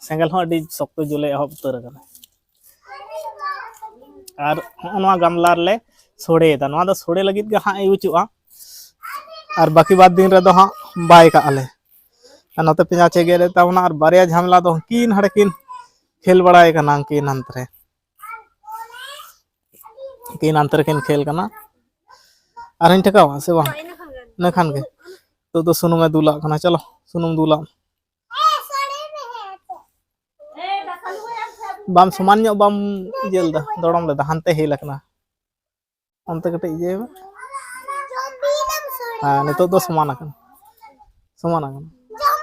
ᱥᱮᱸᱜᱮᱞ ᱦᱚᱸ ᱟᱹᱰᱤ ᱥᱚᱠᱛᱚ ᱡᱩᱞᱮ ᱮᱦᱚᱵ ᱩᱛᱟᱹᱨ ᱟᱠᱟᱱᱟ᱾ ᱟᱨ ᱦᱚᱸᱜᱼᱚ ᱱᱚᱣᱟ ᱜᱟᱢᱞᱟ ᱨᱮᱞᱮ ᱥᱚᱲᱮᱭᱮᱫᱟ᱾ ᱱᱚᱣᱟ ᱫᱚ ᱥᱚᱲᱮ ᱞᱟᱹᱜᱤᱫ ᱜᱮ ᱦᱟᱸᱜ ᱤᱭᱩᱡᱚᱜᱼᱟ, ᱟᱨ ᱵᱟᱹᱠᱤ ᱵᱟᱫ ᱫᱤᱱ ᱨᱮᱫᱚ ᱦᱟᱸᱜ ᱵᱟᱭ ᱠᱟᱜ ᱟᱞᱮ᱾ ᱟᱨ ᱱᱚᱛᱮ ᱯᱮᱸᱭᱟᱡᱽ ᱮ ᱜᱮᱫ ᱮᱫ ᱛᱟᱵᱚᱱᱟ, ᱟᱨ ᱵᱟᱨᱭᱟ ᱡᱷᱟᱢᱮᱞᱟ ᱫᱚ ᱩᱱᱠᱤᱱ ᱦᱟᱸᱰᱮ ᱠᱤᱱ ᱠᱷᱮᱞ ᱵᱟᱲᱟᱭ ᱠᱟᱱᱟ, ᱩᱱᱠᱤᱱ ᱦᱟᱱᱛᱮ ᱨᱮ, ᱩᱱᱠᱤᱱ ᱦᱟᱱᱛᱮ ᱨᱮᱠᱤᱱ ᱠᱷᱮᱞ ᱠᱟᱱᱟ᱾ ᱟᱨᱦᱚᱸᱧ ᱴᱷᱮᱠᱟᱣᱟ ᱥᱮ ᱵᱟᱝ? ᱤᱱᱟᱹ ᱠᱷᱟᱱ ᱜᱮ᱾ ᱱᱤᱛᱚᱜ ᱫᱚ ᱥᱩᱱᱩᱢᱮ ᱫᱩᱞᱟᱜ ᱠᱟᱱᱟ᱾ ᱪᱚᱞᱚ, ᱥᱩᱱᱩᱢ ᱫᱩᱞᱟᱜ ᱢᱮ᱾ ᱵᱟᱢ ᱥᱚᱢᱟᱱ ᱧᱚᱜ ᱵᱟᱢ ᱤᱭᱟᱹ ᱞᱮᱫᱟ, ᱫᱚᱲᱚᱢ ᱞᱮᱫᱟ, ᱦᱟᱱᱛᱮ ᱦᱮᱞ ᱟᱠᱟᱱᱟ᱾ ᱚᱱᱛᱮ ᱠᱟᱹᱴᱤᱡ ᱤᱭᱟᱹᱭ ᱢᱮ᱾ ᱦᱮᱸ, ᱱᱤᱛᱚᱜ ᱫᱚ ᱥᱚᱢᱟᱱ ᱟᱠᱟᱱᱟ, ᱥᱚᱢᱟᱱ ᱟᱠᱟᱱᱟ᱾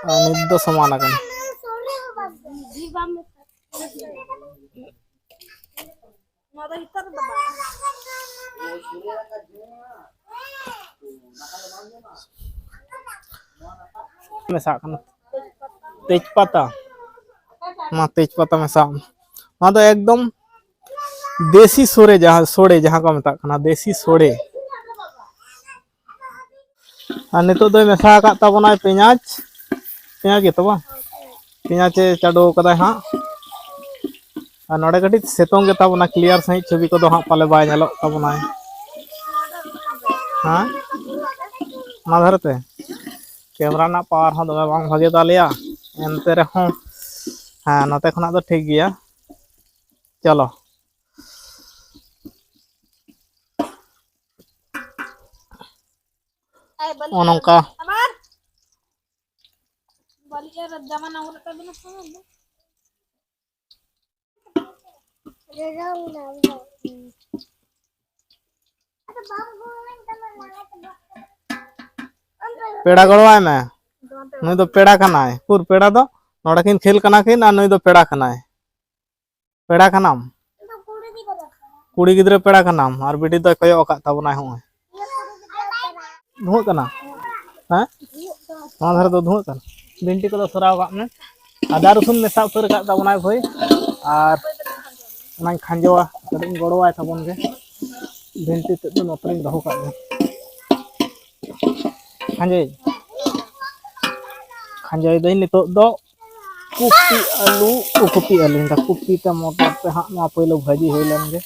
ᱦᱮᱸ, ᱱᱤᱛ ᱫᱚ ᱥᱚᱢᱟᱱ ᱟᱠᱟᱱᱟ᱾ ᱱᱚᱣᱟ ᱫᱚ ᱦᱤᱛᱟᱹᱨ ᱫᱚ ᱵᱟᱝ᱾ ᱢᱮᱥᱟᱜ ᱠᱟᱱᱟ ᱛᱮᱡᱽ ᱯᱟᱛᱟ᱾ ᱱᱚᱣᱟ ᱛᱮᱡᱽ ᱯᱟᱛᱟ ᱢᱮᱥᱟᱜ ᱠᱟᱱᱟ᱾ ᱱᱚᱣᱟ ᱫᱚ ᱮᱠᱫᱚᱢ ᱫᱮᱥᱤ ᱥᱳᱲᱮ, ᱡᱟᱦᱟᱸ ᱥᱳᱲᱮ ᱡᱟᱦᱟᱸ ᱠᱚ ᱢᱮᱛᱟᱜ ᱠᱟᱱᱟ, ᱫᱮᱥᱤ ᱥᱳᱲᱮ᱾ ᱟᱨ ᱱᱤᱛᱚᱜ ᱫᱚᱭ ᱢᱮᱥᱟ ᱟᱠᱟᱫ ᱛᱟᱵᱚᱱᱟᱭ ᱯᱮᱸᱭᱟᱡᱽ, ᱯᱮᱸᱭᱟᱡᱽ ᱜᱮᱛᱚ ᱵᱟᱝ? ᱯᱮᱸᱭᱟᱡᱽ ᱮ ᱪᱟᱰᱳ ᱠᱟᱫᱟᱭ ᱦᱟᱸᱜ᱾ ᱟᱨ ᱱᱚᱰᱮ ᱠᱟᱹᱴᱤᱡ ᱥᱤᱛᱩᱝ ᱜᱮᱛᱟ ᱵᱚᱱᱟ, clear ᱥᱟᱺᱦᱤᱡ ᱪᱷᱚᱵᱤ ᱠᱚᱫᱚ ᱦᱟᱸᱜ ᱯᱟᱞᱮ ᱵᱟᱭ ᱧᱮᱞᱚᱜ ᱛᱟᱵᱚᱱᱟᱭ᱾ ᱦᱮᱸ, ᱚᱱᱟ ᱫᱷᱟᱨᱮ ᱛᱮ ᱠᱮᱢᱮᱨᱟ ᱨᱮᱱᱟᱜ power ᱦᱚᱸ ᱫᱚᱢᱮ ᱵᱟᱝ ᱵᱷᱟᱜᱮ ᱛᱟᱞᱮᱭᱟ, ᱮᱱᱛᱮ ᱨᱮᱦᱚᱸ ᱦᱮᱸ, ᱱᱚᱛᱮ ᱠᱷᱚᱱᱟᱜ ᱫᱚ ᱴᱷᱤᱠ ᱜᱮᱭᱟ᱾ ᱪᱚᱞᱚ᱾ ᱱᱚᱜᱼᱚ ᱱᱚᱝᱠᱟ᱾ ᱯᱮᱲᱟ ᱜᱚᱲᱚᱣᱟᱭ ᱢᱮ᱾ ᱱᱩᱭ ᱫᱚ ᱯᱮᱲᱟ ᱠᱟᱱᱟᱭ᱾ ᱩᱠᱩᱨ ᱯᱮᱲᱟ ᱫᱚ? ᱱᱚᱰᱮ ᱠᱤᱱ ᱠᱷᱮᱞ ᱠᱟᱱᱟ ᱠᱤᱱ ᱟᱨ ᱱᱩᱭ ᱫᱚ ᱯᱮᱲᱟ ᱠᱟᱱᱟᱭ᱾ ᱯᱮᱲᱟ ᱠᱟᱱᱟᱢ? ᱠᱩᱲᱤ ᱜᱤᱫᱽᱨᱟᱹ ᱯᱮᱲᱟ ᱠᱟᱱᱟᱢ ᱟᱨ ᱵᱤᱴᱤ ᱫᱚᱭ ᱠᱚᱭᱚᱜ ᱟᱠᱟᱫ ᱛᱟᱵᱚᱱᱟᱭ ᱦᱚᱸᱜᱼᱚᱭ᱾ ᱫᱷᱩᱶᱟᱹᱜ ᱠᱟᱱᱟ? ᱦᱮᱸ? ᱱᱚᱣᱟ ᱫᱷᱟᱨᱮ ᱫᱚ ᱫᱷᱩᱶᱟᱹᱜ ᱠᱟᱱᱟ? ᱵᱷᱤᱱᱴᱤ ᱠᱚᱫᱚ ᱥᱚᱨᱟᱣ ᱠᱟᱜ ᱢᱮ᱾ ᱟᱫᱟ ᱨᱚᱥᱩᱱ ᱢᱮᱥᱟ ᱩᱛᱟᱹᱨ ᱟᱠᱟᱫ ᱛᱟᱵᱚᱱᱟᱭ ᱵᱷᱟᱹᱭ᱾ ᱟᱨ ᱚᱱᱟᱧ ᱠᱷᱟᱸᱡᱚᱣᱟ, ᱠᱟᱹᱴᱤᱡ ᱤᱧ ᱜᱚᱲᱚᱣᱟᱭ ᱛᱟᱵᱚᱱ ᱜᱮ᱾ ᱵᱷᱤᱱᱴᱤ ᱛᱮᱫ ᱫᱚ ᱱᱚᱛᱮ ᱨᱤᱧ ᱫᱚᱦᱚ ᱠᱟᱜ ᱜᱮ᱾ ᱠᱷᱟᱸᱡᱚᱭᱟᱹᱧ, ᱠᱷᱟᱸᱡᱚᱭ ᱫᱟᱹᱧ ᱱᱤᱛᱚᱜ ᱫᱚ᱾ ᱠᱚᱯᱤ ᱟᱹᱞᱩ, ᱚ, ᱠᱚᱯᱤ ᱟᱹᱞᱩ, ᱢᱮᱱᱫᱟ ᱠᱚᱯᱤ ᱴᱟᱢᱟᱴᱟᱨ ᱛᱮ ᱦᱟᱸᱜ ᱱᱚᱣᱟ ᱯᱳᱭᱞᱳ ᱵᱷᱟᱹᱡᱤ ᱦᱩᱭ ᱞᱮᱱ ᱜᱮ᱾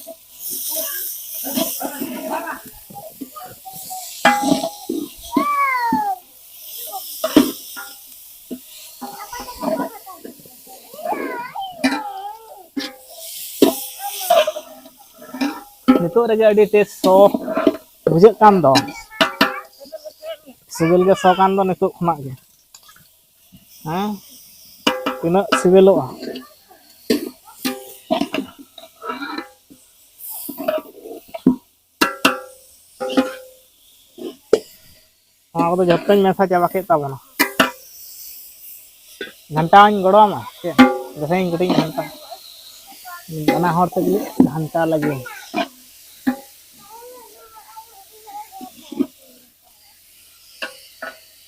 ᱱᱤᱛᱚᱜ ᱨᱮᱜᱮ ᱟᱹᱰᱤ ᱴᱮᱥᱴ ᱥᱚ ᱵᱩᱡᱷᱟᱹᱜ ᱠᱟᱱ ᱫᱚ, ᱥᱤᱵᱤᱞ ᱜᱮ ᱥᱚ ᱠᱟᱱ ᱫᱚ ᱱᱤᱛᱚᱜ ᱠᱷᱚᱱᱟᱜ ᱜᱮ᱾ ᱦᱮᱸ, ᱛᱤᱱᱟᱹᱜ ᱥᱤᱵᱤᱞᱚᱜᱼᱟ᱾ ᱱᱚᱣᱟ ᱠᱚᱫᱚ ᱡᱷᱚᱛᱚᱧ ᱢᱮᱥᱟ ᱪᱟᱵᱟ ᱠᱮᱫ ᱛᱟᱵᱚᱱᱟ᱾ ᱜᱷᱟᱱᱴᱟᱣᱟᱹᱧ ᱜᱚᱲᱚᱣᱟᱢᱟ ᱪᱮᱫ? ᱡᱚᱛᱚᱧ ᱠᱟᱹᱴᱤᱡ ᱜᱷᱟᱱᱴᱟ᱾ ᱵᱟᱱᱟ ᱦᱚᱲ ᱛᱮᱜᱮ ᱜᱷᱟᱱᱴᱟ ᱞᱟᱹᱜᱤᱫ᱾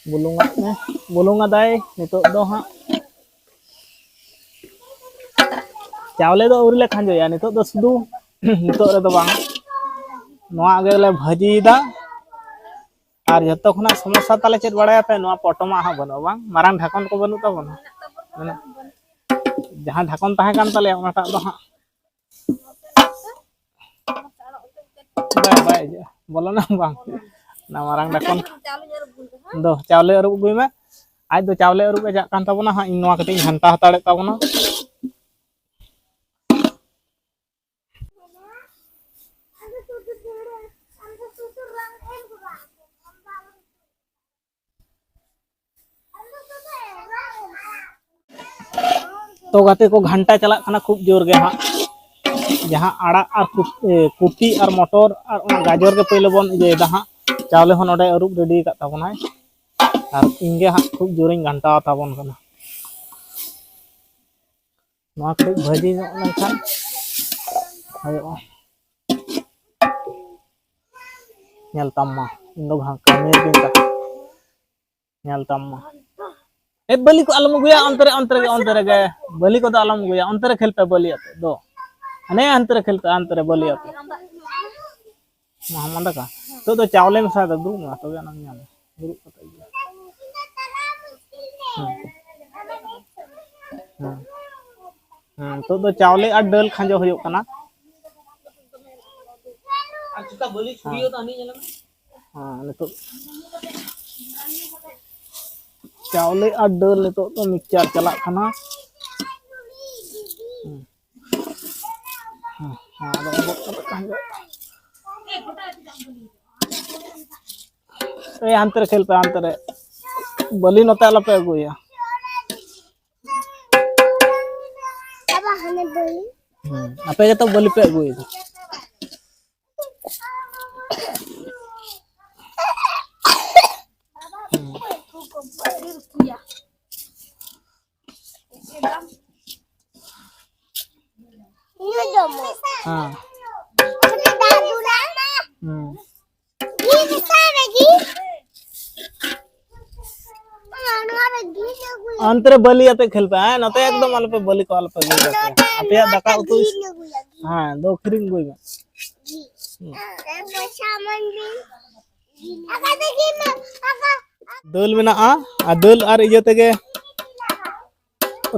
ᱵᱩᱞᱩᱝ ᱟᱜ ᱢᱮ, ᱵᱩᱞᱩᱝ ᱟᱫᱟᱭ ᱱᱤᱛᱚᱜ ᱫᱚ ᱦᱟᱸᱜ᱾ ᱪᱟᱣᱞᱮ ᱫᱚ ᱟᱹᱣᱨᱤ ᱞᱮ ᱠᱷᱟᱸᱡᱚᱭᱟ ᱱᱤᱛᱚᱜ ᱫᱚ, ᱥᱩᱫᱷᱩ ᱱᱤᱛᱚᱜ ᱨᱮᱫᱚ ᱵᱟᱝ, ᱱᱚᱣᱟ ᱜᱮᱞᱮ ᱵᱷᱟᱹᱡᱤᱭᱮᱫᱟ᱾ ᱟᱨ ᱡᱚᱛᱚ ᱠᱷᱚᱱᱟᱜ ᱥᱚᱢᱚᱥᱥᱟ ᱛᱟᱞᱮ ᱪᱮᱫ ᱵᱟᱲᱟᱭᱟᱯᱮ? ᱱᱚᱣᱟ ᱯᱚᱴᱚᱢᱟᱜ ᱦᱚᱸ ᱵᱟᱹᱱᱩᱜᱼᱟ, ᱵᱟᱝ? ᱢᱟᱨᱟᱝ ᱰᱷᱟᱠᱚᱱ ᱠᱚ ᱵᱟᱹᱱᱩᱜ ᱛᱟᱵᱚᱱᱟ᱾ ᱢᱟᱱᱮ ᱡᱟᱦᱟᱸ ᱰᱷᱟᱠᱚᱱ ᱛᱟᱦᱮᱸ ᱠᱟᱱ ᱛᱟᱞᱮᱭᱟ ᱚᱱᱟᱴᱟᱜ ᱫᱚ ᱦᱟᱸᱜ ᱵᱟᱭ, ᱵᱟᱭ ᱤᱭᱟᱹᱜᱼᱟ, ᱵᱚᱞᱚᱱᱟ ᱵᱟᱝ᱾ ᱚᱱᱟ ᱢᱟᱨᱟᱝ ᱰᱷᱟᱠᱚᱱ ᱫᱚ ᱪᱟᱣᱞᱮ ᱟᱹᱨᱩᱵ ᱟᱹᱜᱩᱭ ᱢᱮ᱾ ᱟᱡ ᱫᱚ ᱪᱟᱣᱞᱮ ᱟᱹᱨᱩᱵ ᱮ ᱪᱟᱜ ᱠᱟᱱ ᱛᱟᱵᱚᱱᱟ ᱦᱟᱸᱜ, ᱤᱧ ᱱᱚᱣᱟ ᱠᱟᱹᱴᱤᱡ ᱤᱧ ᱜᱷᱟᱱᱴᱟ ᱦᱟᱛᱟᱲᱮᱫ ᱛᱟᱵᱚᱱᱟ᱾ ᱛᱚ ᱜᱟᱛᱮ ᱠᱚ, ᱜᱷᱟᱱᱴᱟ ᱪᱟᱞᱟᱜ ᱠᱟᱱᱟ ᱠᱷᱩᱵ ᱡᱳᱨ ᱜᱮ ᱦᱟᱸᱜ᱾ ᱡᱟᱦᱟᱸ ᱟᱲᱟᱜ ᱟᱨ ᱠᱩᱯ-, ᱮ, ᱠᱚᱯᱤ ᱟᱨ ᱢᱚᱴᱚᱨ ᱟᱨ ᱚᱱᱟ ᱜᱟᱡᱚᱨ ᱜᱮ ᱯᱳᱭᱞᱳ ᱵᱚᱱ ᱤᱭᱟᱹᱭᱮᱫᱟ ᱦᱟᱸᱜ᱾ ᱪᱟᱣᱞᱮ ᱦᱚᱸ ᱱᱚᱰᱮ ᱟᱹᱨᱩᱵ ᱨᱮᱰᱤ ᱟᱠᱟᱫ ᱛᱟᱵᱚᱱᱟᱭ᱾ ᱟᱨ ᱤᱧ ᱜᱮ ᱦᱟᱸᱜ ᱠᱷᱩᱵ ᱡᱳᱨᱤᱧ ᱜᱷᱟᱱᱴᱟᱣ ᱛᱟᱵᱚᱱ ᱠᱟᱱᱟ᱾ ᱱᱚᱣᱟ ᱠᱟᱹᱴᱤᱡ ᱵᱷᱟᱹᱡᱤ ᱧᱚᱜ ᱞᱮᱱᱠᱷᱟᱱ ᱦᱩᱭᱩᱜᱼᱟ᱾ ᱧᱮᱞ ᱛᱟᱢ ᱢᱟ, ᱤᱧ ᱫᱚ ᱵᱷᱟ-, ᱠᱟᱹᱢᱤ ᱨᱮᱜᱮᱧ ᱛᱟᱦᱮᱸ᱾ ᱧᱮᱞ ᱛᱟᱢ ᱢᱟ᱾ ᱮ, ᱵᱟᱹᱞᱤ ᱠᱚ ᱟᱞᱚᱢ ᱟᱹᱜᱩᱭᱟ, ᱚᱱᱛᱮ ᱨᱮ, ᱚᱱᱛᱮ ᱨᱮᱜᱮ, ᱚᱱᱛᱮ ᱨᱮᱜᱮ᱾ ᱵᱟᱹᱞᱤ ᱠᱚᱫᱚ ᱟᱞᱚᱢ ᱟᱹᱜᱩᱭᱟ, ᱚᱱᱛᱮ ᱨᱮ ᱠᱷᱮᱞ ᱯᱮ ᱵᱟᱹᱞᱤ ᱟᱛᱮ ᱫᱚ᱾ ᱦᱟᱱᱮ ᱦᱟᱱᱛᱮ ᱨᱮ ᱠᱷᱮᱞ ᱯᱮ, ᱦᱟᱱᱛᱮ ᱨᱮ ᱵᱟᱹᱞᱤ ᱟᱛᱮ᱾ ᱢᱟ, ᱢᱟ ᱫᱟᱠᱟ᱾ ᱱᱤᱛᱚᱜ ᱫᱚ ᱪᱟᱣᱞᱮ ᱢᱮᱥᱟᱭ ᱫᱟ, ᱫᱩᱲᱩᱵ ᱢᱮ, ᱛᱚᱵᱮ ᱟᱱᱟᱝ ᱧᱟᱢᱟ᱾ ᱫᱩᱲᱩᱵ ᱠᱟᱛᱮ ᱜᱮ᱾ ᱦᱮᱸ᱾ ᱦᱮᱸ᱾ ᱦᱮᱸ, ᱱᱤᱛᱚᱜ ᱫᱚ ᱪᱟᱣᱞᱮ ᱟᱨ ᱰᱟᱹᱞ ᱠᱷᱟᱸᱡᱚ ᱦᱩᱭᱩᱜ ᱠᱟᱱᱟ᱾ ᱟᱨ ᱪᱮᱠᱟ ᱵᱟᱹᱞᱤ ᱪᱷᱩᱲᱤᱭᱟᱹᱣ ᱫᱚ ᱦᱟᱹᱱᱤ ᱧᱮᱞ ᱢᱮ᱾ ᱦᱮᱸ, ᱱᱤᱛᱚᱜ ᱪᱟᱣᱞᱮ ᱟᱨ ᱰᱟᱹᱞ ᱱᱤᱛᱚᱜ ᱫᱚ mixture ᱪᱟᱞᱟᱜ ᱠᱟᱱᱟ᱾ ᱦᱮᱸ᱾ ᱦᱮᱸ, ᱦᱮᱸ, ᱟᱫᱚ ᱜᱚᱫ ᱠᱟᱛᱮ ᱛᱟᱦᱮᱸ ᱦᱩᱭᱩᱜᱼᱟ᱾ ᱮᱭ, ᱦᱟᱱᱛᱮ ᱨᱮ ᱠᱷᱮᱞ ᱯᱮ, ᱦᱟᱱᱛᱮ ᱨᱮ᱾ ᱵᱟᱹᱞᱤ ᱱᱚᱛᱮ ᱟᱞᱚᱯᱮ ᱟᱹᱜᱩᱭᱟ᱾ ᱵᱟᱵᱟ, ᱦᱟᱱᱮ ᱵᱟᱹᱞᱤ᱾ ᱦᱮᱸ, ᱟᱯᱮ ᱜᱮᱛᱚ ᱵᱟᱹᱞᱤ ᱯᱮ ᱟᱹᱜᱩᱭᱮᱫᱟ᱾ ᱦᱮᱸ᱾ ᱤᱧ ᱦᱚᱸ ᱡᱚᱢᱟ᱾ ᱦᱮᱸ᱾ ᱠᱟᱹᱴᱤᱡ ᱫᱟᱜ ᱫᱩᱞᱟᱜ ᱢᱮ᱾ ᱦᱩᱸ᱾ ᱜᱷᱤ ᱢᱮᱥᱟ ᱨᱮ ᱜᱷᱤ᱾ ᱚᱱᱟ, ᱱᱚᱣᱟ ᱨᱮ ᱜᱷᱤ ᱞᱮ ᱟᱹᱜᱩᱭᱟ᱾ ᱚᱱᱛᱮ ᱨᱮ ᱵᱟᱹᱞᱤ ᱟᱛᱮ ᱠᱷᱮᱞ ᱯᱮ, ᱦᱮᱸ? ᱱᱚᱛᱮ ᱮᱠᱫᱚᱢ ᱟᱞᱚᱯᱮ ᱵᱟᱹᱞᱤ ᱠᱚ, ᱟᱞᱚᱯᱮ ᱜᱤᱰᱤ ᱠᱟᱜ ᱯᱮ᱾ ᱟᱯᱮᱭᱟᱜ ᱫᱟᱠᱟ ᱩᱛᱩ ᱜᱷᱤ ᱤᱥ-, ᱞᱮ ᱟᱹᱜᱩᱭᱟ, ᱜᱷᱤ᱾ ᱦᱮᱸ, ᱫᱚ ᱠᱤᱨᱤᱧ ᱟᱹᱜᱩᱭ ᱢᱮ᱾ ᱜᱷᱤ᱾ ᱦᱩᱸ᱾ ᱟᱨ ᱯᱚᱭᱥᱟ ᱢᱟᱹᱱ ᱫᱤᱱ᱾ ᱟᱠᱟ ᱛᱮ ᱜᱷᱤ ᱢᱮ, ᱟᱠᱟ? ᱫᱟᱹᱞ ᱢᱮᱱᱟᱜᱼᱟ, ᱟᱨ ᱫᱟᱹᱞ ᱟᱨ ᱤᱭᱟᱹ ᱛᱮᱜᱮ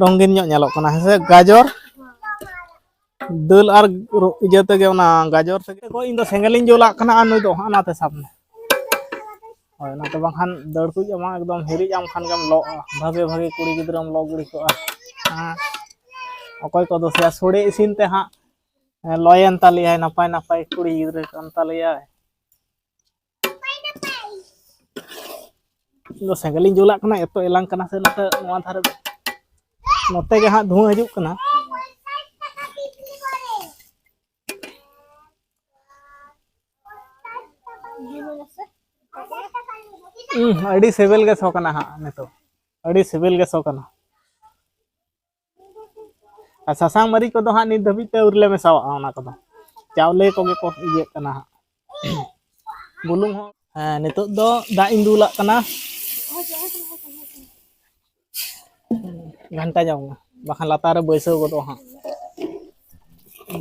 ᱨᱚᱝᱜᱤᱱ ᱧᱚᱜ ᱧᱮᱞᱚᱜ ᱠᱟᱱᱟ, ᱦᱮᱸ ᱥᱮ? ᱜᱟᱡᱚᱨ, ᱫᱟᱹᱞ ᱟᱨ ᱨᱚ-, ᱤᱭᱟᱹ ᱛᱮᱜᱮ, ᱚᱱᱟ ᱜᱟᱡᱚᱨ ᱛᱮᱜᱮ᱾ ᱤᱧ ᱫᱚ ᱥᱮᱸᱜᱮᱞᱤᱧ ᱡᱩᱞᱟᱜ ᱠᱟᱱᱟ, ᱟᱨ ᱱᱩᱭ ᱫᱚ ᱦᱟᱸᱜ ᱱᱟᱛᱮ ᱥᱟᱵ ᱢᱮ᱾ ᱦᱳᱭ, ᱱᱟᱛᱮ ᱵᱟᱝᱠᱷᱟᱱ ᱫᱟᱹᱲ ᱠᱚ ᱟᱢᱟᱜ ᱮᱠᱫᱚᱢ ᱦᱤᱨᱤᱡ ᱟᱢ ᱠᱷᱟᱱ ᱜᱮᱢ ᱞᱚᱜᱼᱟ᱾ ᱵᱷᱟᱜᱮ ᱵᱷᱟᱜᱮ ᱠᱩᱲᱤ ᱜᱤᱫᱽᱨᱟᱹᱢ ᱞᱚ ᱜᱤᱰᱤ ᱠᱚᱜᱼᱟ᱾ ᱦᱮᱸ᱾ ᱚᱠᱚᱭ ᱠᱚ ᱫᱚᱥᱮᱭᱟ ᱥᱳᱲᱮ ᱤᱥᱤᱱ ᱛᱮ ᱦᱟᱸᱜ, ᱦᱮᱸ, ᱞᱚᱭᱮᱱ ᱛᱟᱞᱮᱭᱟᱭ, ᱱᱟᱯᱟᱭ ᱱᱟᱯᱟᱭ ᱠᱩᱲᱤ ᱜᱤᱫᱽᱨᱟᱹ ᱠᱟᱱ ᱛᱟᱞᱮᱭᱟᱭ᱾ ᱤᱧ ᱫᱚ ᱥᱮᱸᱜᱮᱞ ᱤᱧ ᱡᱩᱞᱟᱜ ᱠᱟᱱᱟ, ᱮᱛᱚ ᱮᱞᱟᱝ ᱠᱟᱱᱟ ᱥᱮ ᱱᱚᱛᱮ, ᱱᱚᱣᱟ ᱫᱷᱟᱨᱮ ᱫᱚ᱾ ᱱᱚᱛᱮ ᱜᱮ ᱦᱟᱸᱜ ᱫᱷᱩᱶᱟᱹ ᱦᱤᱡᱩᱜ ᱠᱟᱱᱟ᱾ ᱦᱩᱸ, ᱟᱹᱰᱤ ᱥᱤᱵᱤᱞ ᱜᱮ ᱥᱚ ᱠᱟᱱᱟ ᱦᱟᱸᱜ ᱱᱤᱛᱚᱜ, ᱟᱹᱰᱤ ᱥᱤᱵᱤᱞ ᱜᱮ ᱥᱚ ᱠᱟᱱᱟ᱾ ᱟᱨ ᱥᱟᱥᱟᱝ ᱢᱟᱹᱨᱤᱪ ᱠᱚᱫᱚ ᱦᱟᱸᱜ ᱱᱤᱛ ᱫᱷᱟᱹᱵᱤᱡ ᱛᱮ ᱟᱹᱣᱨᱤ ᱞᱮ ᱢᱮᱥᱟᱣᱟᱜᱼᱟ, ᱚᱱᱟ ᱠᱚᱫᱚ ᱪᱟᱣᱞᱮ ᱠᱚᱜᱮ ᱠᱚ ᱤᱭᱟᱹᱜ ᱠᱟᱱᱟ ᱦᱟᱸᱜ᱾ ᱵᱩᱞᱩᱝ ᱦᱚᱸ, ᱦᱮᱸ, ᱱᱤᱛᱚᱜ ᱫᱚ ᱫᱟᱜ ᱤᱧ ᱫᱩᱞᱟᱜ ᱠᱟᱱᱟ᱾ ᱜᱷᱟᱱᱴᱟ ᱧᱚᱜ ᱢᱮ, ᱵᱟᱠᱷᱟᱱ ᱞᱟᱛᱟᱨ ᱨᱮ ᱵᱟᱹᱭᱥᱟᱹᱣ ᱜᱚᱫᱚᱜᱼᱟ ᱦᱟᱸᱜ᱾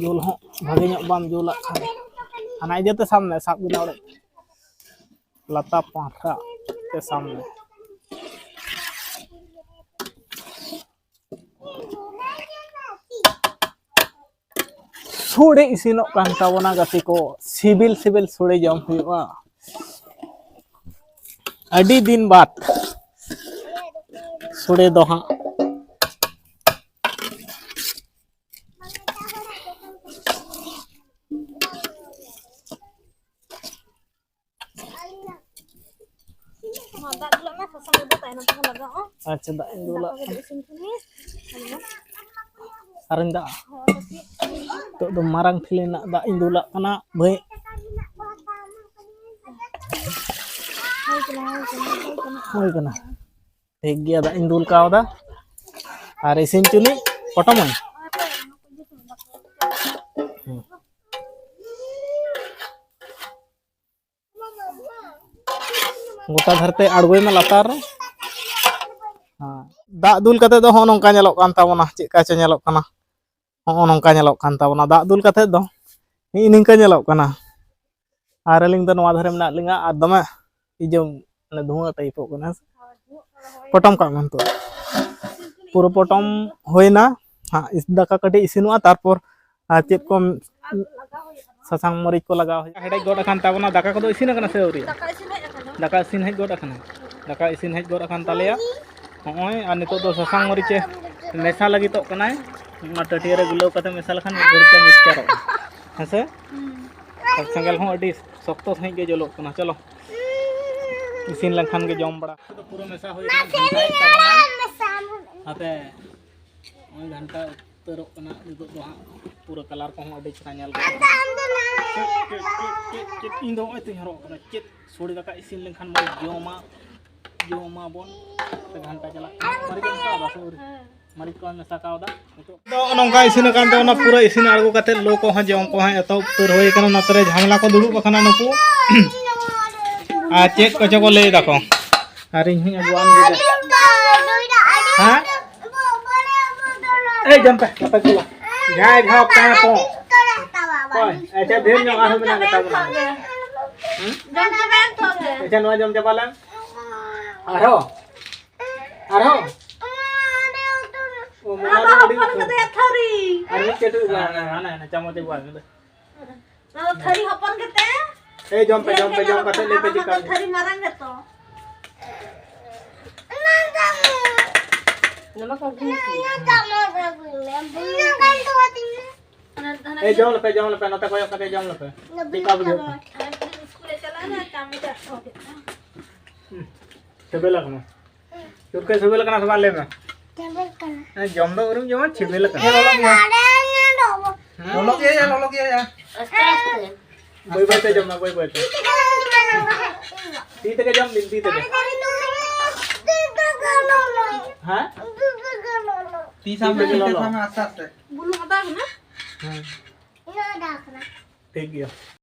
ᱡᱩᱞ ᱦᱚᱸ ᱵᱷᱟᱜᱮ ᱧᱚᱜ ᱵᱟᱢ ᱡᱩᱞᱟᱜ ᱠᱷᱟᱱ, ᱦᱟᱱᱟ ᱤᱭᱟᱹᱛᱮ ᱥᱟᱵ ᱢᱮ, ᱥᱟᱵ ᱜᱮ ᱫᱟᱲᱮ, ᱞᱟᱛᱟᱨ ᱯᱟᱦᱴᱟ ᱛᱮ ᱥᱟᱵ ᱢᱮ᱾ ᱥᱳᱲᱮ ᱤᱥᱤᱱᱚᱜ ᱠᱟᱱ ᱛᱟᱵᱚᱱᱟ ᱜᱟᱛᱮ ᱠᱚ, ᱥᱤᱵᱤᱞ ᱥᱤᱵᱤᱞ ᱥᱳᱲᱮ ᱡᱚᱢ ᱦᱩᱭᱩᱜᱼᱟ᱾ ᱟᱹᱰᱤ ᱫᱤᱱ ᱵᱟᱫ ᱥᱳᱲᱮ ᱫᱚ ᱦᱟᱸᱜ᱾ ᱢᱟ ᱫᱟᱜ ᱫᱩᱞᱟᱜ ᱢᱮ, ᱥᱟᱥᱟᱝ ᱨᱮᱫᱚ ᱛᱟᱭᱱᱚᱢ ᱛᱮᱦᱚᱸ ᱞᱟᱜᱟᱜᱼᱟ᱾ ᱟᱪᱪᱷᱟ, ᱫᱟᱜ ᱤᱧ ᱫᱩᱞᱟᱜ ᱠᱚᱜᱮ ᱠᱟᱱᱟ᱾ ᱤᱥᱤᱱ ᱴᱷᱤᱠ᱾ ᱟᱨᱤᱧ ᱫᱟᱜ, ᱦᱳᱭ, ᱠᱟᱹᱴᱤᱡ᱾ ᱱᱤᱛᱚᱜ ᱫᱚ ᱢᱟᱨᱟᱝ ᱴᱷᱤᱞᱤ ᱨᱮᱱᱟᱜ ᱫᱟᱜ ᱤᱧ ᱫᱩᱞᱟᱜ ᱠᱟᱱᱟ ᱵᱷᱟᱹᱭ᱾ ᱦᱩᱭ ᱠᱟᱱᱟ, ᱦᱩᱭ ᱠᱟᱱᱟ, ᱦᱩᱭ ᱠᱟᱱᱟ᱾ ᱦᱩᱭ ᱠᱟᱱᱟ᱾ ᱴᱷᱤᱠ ᱜᱮᱭᱟ, ᱫᱟᱜ ᱤᱧ ᱫᱩᱞ ᱠᱟᱣᱫᱟ᱾ ᱟᱨ ᱤᱥᱤᱱ ᱪᱩᱞᱤ ᱯᱚᱴᱚᱢᱟᱹᱧ᱾ ᱜᱚᱴᱟ ᱫᱷᱟᱨᱮᱛᱮ ᱟᱬᱜᱚᱭ ᱢᱮ ᱞᱟᱛᱟᱨ ᱨᱮ᱾ ᱦᱮᱸ᱾ ᱫᱟᱜ ᱫᱩᱞ ᱠᱟᱛᱮ ᱫᱚ ᱦᱚᱸᱜᱼᱚ ᱱᱚᱝᱠᱟ ᱧᱮᱞᱚᱜ ᱠᱟᱱ ᱛᱟᱵᱚᱱᱟ᱾ ᱪᱮᱫ ᱞᱮᱠᱟ ᱪᱚ ᱧᱮᱞᱚᱜ ᱠᱟᱱᱟ, ᱦᱚᱸᱜᱼᱚ ᱱᱚᱝᱠᱟ ᱧᱮᱞᱚᱜ ᱠᱟᱱ ᱛᱟᱵᱚᱱᱟ᱾ ᱫᱟᱜ ᱫᱩᱞ ᱠᱟᱛᱮ ᱫᱚ ᱱᱤᱝᱠᱟᱹ ᱧᱮᱞᱚᱜ ᱠᱟᱱᱟ᱾ ᱟᱨ ᱟᱹᱞᱤᱧ ᱫᱚ ᱱᱚᱣᱟ ᱫᱷᱟᱨᱮ ᱢᱮᱱᱟᱜ ᱞᱤᱧᱟ ᱟᱨ ᱫᱚᱢᱮ ᱤᱭᱟᱹ, ᱢᱟᱱᱮ ᱫᱷᱩᱣᱟᱹ ᱴᱟᱭᱤᱯᱚᱜ ᱠᱟᱱᱟ᱾ ᱯᱚᱴᱚᱢ ᱠᱟᱜ ᱢᱮ ᱱᱤᱛᱚᱜ᱾ ᱯᱩᱨᱟᱹ ᱯᱚᱴᱚᱢ ᱦᱩᱭᱱᱟ᱾ ᱦᱟᱸᱜ ᱫᱟᱠᱟ ᱠᱟᱹᱴᱤᱡ ᱤᱥᱤᱱᱚᱜᱼᱟ, ᱛᱟᱨᱯᱚᱨ ᱟᱨ ᱪᱮᱫ ᱠᱚ ᱥᱟᱥᱟᱝ ᱢᱟᱹᱨᱤᱪ ᱠᱚ ᱞᱟᱜᱟᱣ ᱦᱩᱭᱩᱜᱼᱟ᱾ ᱦᱮᱰᱮᱡ ᱜᱚᱫ ᱟᱠᱟᱱ ᱛᱟᱵᱚᱱᱟ᱾ ᱫᱟᱠᱟ ᱠᱚᱫᱚ ᱤᱥᱤᱱ ᱟᱠᱟᱱᱟ ᱥᱮ ᱟᱹᱣᱨᱤ? ᱫᱟᱠᱟ ᱤᱥᱤᱱ ᱦᱮᱡ ᱟᱠᱟᱱᱟ᱾ ᱫᱟᱠᱟ ᱤᱥᱤᱱ ᱦᱮᱡ ᱜᱚᱫ ᱟᱠᱟᱱᱟ᱾ ᱫᱟᱠᱟ ᱤᱥᱤᱱ ᱦᱮᱡ ᱜᱚᱫ ᱟᱠᱟᱱ ᱛᱟᱞᱮᱭᱟ᱾ ᱦᱚᱸᱜᱼᱚᱭ, ᱟᱨ ᱱᱤᱛᱚᱜ ᱫᱚ ᱥᱟᱥᱟᱝ ᱢᱟᱹᱨᱤᱪ ᱮ ᱢᱮᱥᱟ ᱞᱟᱹᱜᱤᱫᱚᱜ ᱠᱟᱱᱟᱭ᱾ ᱚᱱᱟ ᱴᱟᱹᱴᱭᱟᱹ ᱨᱮ ᱜᱩᱞᱟᱹᱣ ᱠᱟᱛᱮ ᱢᱮᱥᱟ ᱞᱮᱠᱷᱟᱱ ᱢᱤᱫ ᱜᱷᱟᱹᱲᱤᱡ ᱛᱮ ᱢᱤᱠᱥᱪᱟᱨᱚᱜᱼᱟ᱾ ᱦᱮᱸ ᱥᱮ? ᱟᱨ ᱥᱮᱸᱜᱮᱞ ᱦᱚᱸ ᱟᱹᱰᱤ ᱥᱚᱠᱛᱚ ᱥᱟᱺᱦᱤᱡ ᱜᱮ ᱡᱩᱞᱩᱜ ᱠᱟᱱᱟ᱾ ᱪᱚᱞᱚ, ᱤᱥᱤᱱ ᱞᱮᱱᱠᱷᱟᱱ ᱜᱮ ᱡᱚᱢ ᱵᱟᱲᱟ᱾ ᱯᱩᱨᱟᱹ ᱢᱮᱥᱟ ᱦᱩᱭ ᱟᱠᱟᱱᱟ᱾ ᱦᱟᱯᱮ, ᱱᱚᱜᱼᱚᱭ ᱜᱷᱟᱱᱴᱟ ᱩᱛᱟᱹᱨᱚᱜ ᱠᱟᱱᱟ᱾ ᱱᱤᱛᱚᱜ ᱫᱚ ᱦᱟᱸᱜ ᱯᱩᱨᱟᱹ ᱠᱟᱞᱟᱨ ᱠᱚᱦᱚᱸ ᱟᱹᱰᱤ ᱪᱮᱦᱨᱟ ᱧᱮᱞ ᱠᱟᱱᱟ᱾ ᱪᱮᱫ, ᱪᱮᱫ, ᱪᱮᱫ, ᱪᱮᱫ, ᱪᱮᱫ, ᱤᱧ ᱫᱚ ᱱᱚᱜᱼᱚᱭ ᱛᱚᱧ ᱦᱚᱨᱚᱜ ᱠᱟᱱᱟ᱾ ᱪᱮᱫ ᱥᱚᱲᱮ ᱫᱟᱠᱟ ᱤᱥᱤᱱ ᱞᱮᱱᱠᱷᱟᱱ ᱵᱚᱱ ᱡᱚᱢᱟ, ᱡᱚᱢᱟᱵᱚᱱ᱾ ᱥᱮ ᱜᱷᱟᱱᱴᱟ ᱪᱟᱞᱟᱜ ᱠᱟᱱᱟ᱾ ᱢᱟᱹᱨᱤᱪ ᱮᱢ ᱢᱮᱥᱟ ᱟᱫᱟ ᱥᱮ ᱟᱹᱣᱨᱤ? ᱢᱟᱹᱨᱤᱪ ᱠᱚ ᱢᱮᱥᱟ ᱠᱟᱣᱫᱟ᱾ ᱱᱤᱛᱚᱜ ᱫᱚ ᱱᱚᱝᱠᱟ ᱤᱥᱤᱱ ᱟᱠᱟᱱ ᱛᱮ, ᱚᱱᱟ ᱯᱩᱨᱟᱹ ᱤᱥᱤᱱ ᱟᱬᱜᱚ ᱠᱟᱛᱮ ᱞᱩ ᱠᱚᱦᱚᱸ ᱡᱚᱢ ᱠᱚᱦᱚᱸ ᱮᱛᱚᱦᱚᱵ ᱩᱛᱟᱹᱨ ᱦᱩᱭ ᱟᱠᱟᱱᱟ᱾ ᱱᱚᱛᱮ ᱨᱮ ᱡᱷᱟᱢᱞᱟ ᱠᱚ ᱫᱩᱲᱩᱵ ᱟᱠᱟᱱᱟ ᱱᱩᱠᱩ᱾ ᱟᱨ ᱪᱮᱫ ᱠᱚᱪᱚ ᱠᱚ ᱞᱟᱹᱭ ᱫᱟᱠᱚ᱾ ᱟᱨ ᱤᱧ ᱦᱚᱸᱧ ᱟᱹᱜᱩᱣᱟᱱ ᱜᱮ᱾ ᱦᱮᱸ? ᱮᱭ, ᱡᱚᱢ ᱯᱮ, ᱵᱟᱯᱮ ᱠᱩᱞᱟ᱾ ᱡᱟᱦᱟᱸᱭ ᱡᱷᱟᱯ ᱛᱟᱦᱮᱸ ᱠᱚ᱾ ᱦᱳᱭ, ᱟᱪᱪᱷᱟ, ᱰᱷᱮᱨ ᱧᱚᱜ ᱟᱨᱦᱚᱸ ᱢᱮᱱᱟᱜ ᱜᱮ ᱛᱟᱵᱚᱱᱟ᱾ ᱦᱩᱸ? ᱡᱚᱢ ᱪᱟᱵᱟᱭᱮᱱ ᱛᱚ ᱜᱮ᱾ ᱟᱪᱪᱷᱟ, ᱱᱚᱣᱟ ᱡᱚᱢ ᱪᱟᱵᱟ ᱞᱮᱢ᱾ ᱟᱨᱦᱚᱸ? ᱟᱨᱦᱚᱸ? ᱚ, ᱢᱚᱱᱟ ᱫᱚ ᱟᱹᱰᱤ ᱦᱚᱯᱚᱱ ᱩᱛᱟᱹᱨ᱾ ᱠᱟᱫᱮᱭᱟ ᱛᱷᱟᱹᱨᱤ᱾ ᱟᱨ ᱢᱤᱫ ᱠᱟᱹᱴᱩᱵ ᱜᱟᱱ᱾ ᱦᱟᱱᱟ, ᱦᱟᱱᱟ, ᱦᱟᱱᱟ, ᱪᱟᱢᱚᱪ ᱟᱹᱜᱩᱣᱟᱭ ᱢᱮ᱾ ᱱᱚᱣᱟ ᱫᱚ ᱛᱷᱟᱹᱨᱤ ᱦᱚᱯᱚᱱ ᱜᱮᱛᱮ? ᱮᱭ, ᱡᱚᱢ ᱯᱮ, ᱡᱚᱢ ᱯᱮ, ᱡᱚᱢ ᱠᱟᱛᱮ ᱞᱟᱹᱭ ᱯᱮ ᱪᱮᱫ ᱞᱮᱠᱟ᱾ ᱛᱷᱟᱹᱨᱤ ᱢᱟᱨᱟᱝ ᱜᱮᱛᱚ᱾ ᱱᱚᱣᱟ ᱠᱚ ᱟᱹᱜᱩᱭ ᱯᱮ᱾ ᱮᱭ, ᱡᱚᱢ ᱞᱮᱯᱮ, ᱡᱚᱢ ᱞᱮᱯᱮ, ᱱᱚᱛᱮ ᱠᱚᱭᱚᱜ ᱠᱟᱛᱮ ᱡᱚᱢ ᱞᱮᱯᱮ᱾ ᱪᱮᱫ ᱞᱮᱠᱟ ᱵᱩᱡᱷᱟᱹᱜ ᱠᱟᱱᱟ? ᱤᱥᱠᱩᱞᱮ ᱪᱟᱞᱟᱣ ᱞᱮᱱᱟ, ᱪᱟᱣᱢᱤᱱ ᱮ ᱟᱹᱜᱩ ᱠᱮᱫᱟ᱾ ᱦᱩᱸ, ᱥᱤᱵᱤᱞ ᱟᱠᱟᱱᱟ᱾ ᱪᱩᱨᱠᱟᱹ ᱥᱤᱵᱤᱞ ᱟᱠᱟᱱᱟ ᱥᱮ ᱵᱟᱝ, ᱞᱟᱹᱭ ᱢᱮ? ᱥᱤᱵᱤᱞ ᱠᱟᱱᱟ᱾ ᱦᱮᱸ, ᱡᱚᱢ ᱫᱚ ᱟᱹᱣᱨᱤᱢ ᱡᱚᱢᱟ, ᱥᱤᱵᱤᱞ ᱟᱠᱟᱱᱟ᱾ ᱦᱮᱸ, ᱞᱚᱞᱚ ᱜᱮᱭᱟ᱾ ᱦᱮᱸ? ᱞᱚᱞᱚ ᱜᱮᱭᱟ, ᱞᱚᱞᱚ ᱜᱮᱭᱟ᱾ ᱟᱥᱛᱮ ᱟᱥᱛᱮ᱾ ᱵᱟᱹᱭ ᱵᱟᱹᱭ ᱛᱮ ᱡᱚᱢ ᱢᱮ, ᱵᱟᱹᱭ ᱵᱟᱹᱭ ᱛᱮ᱾ ᱛᱤ ᱛᱮᱜᱮ ᱡᱚᱢ ᱵᱤᱱ, ᱛᱤ ᱛᱮᱜᱮ᱾ ᱦᱮᱸ? ᱛᱤ ᱥᱟᱵ ᱢᱮ, ᱛᱤ ᱛᱮᱜᱮ ᱛᱤ ᱛᱮ ᱞᱚᱞᱚ᱾ ᱥᱟᱵ ᱢᱮ, ᱟᱥᱛᱮ ᱟᱥᱛᱮ᱾ ᱵᱩᱞᱩᱝ ᱟᱫᱟ ᱠᱟᱱᱟ? ᱦᱮᱸ᱾ ᱴᱷᱤᱠ ᱜᱮᱭᱟ᱾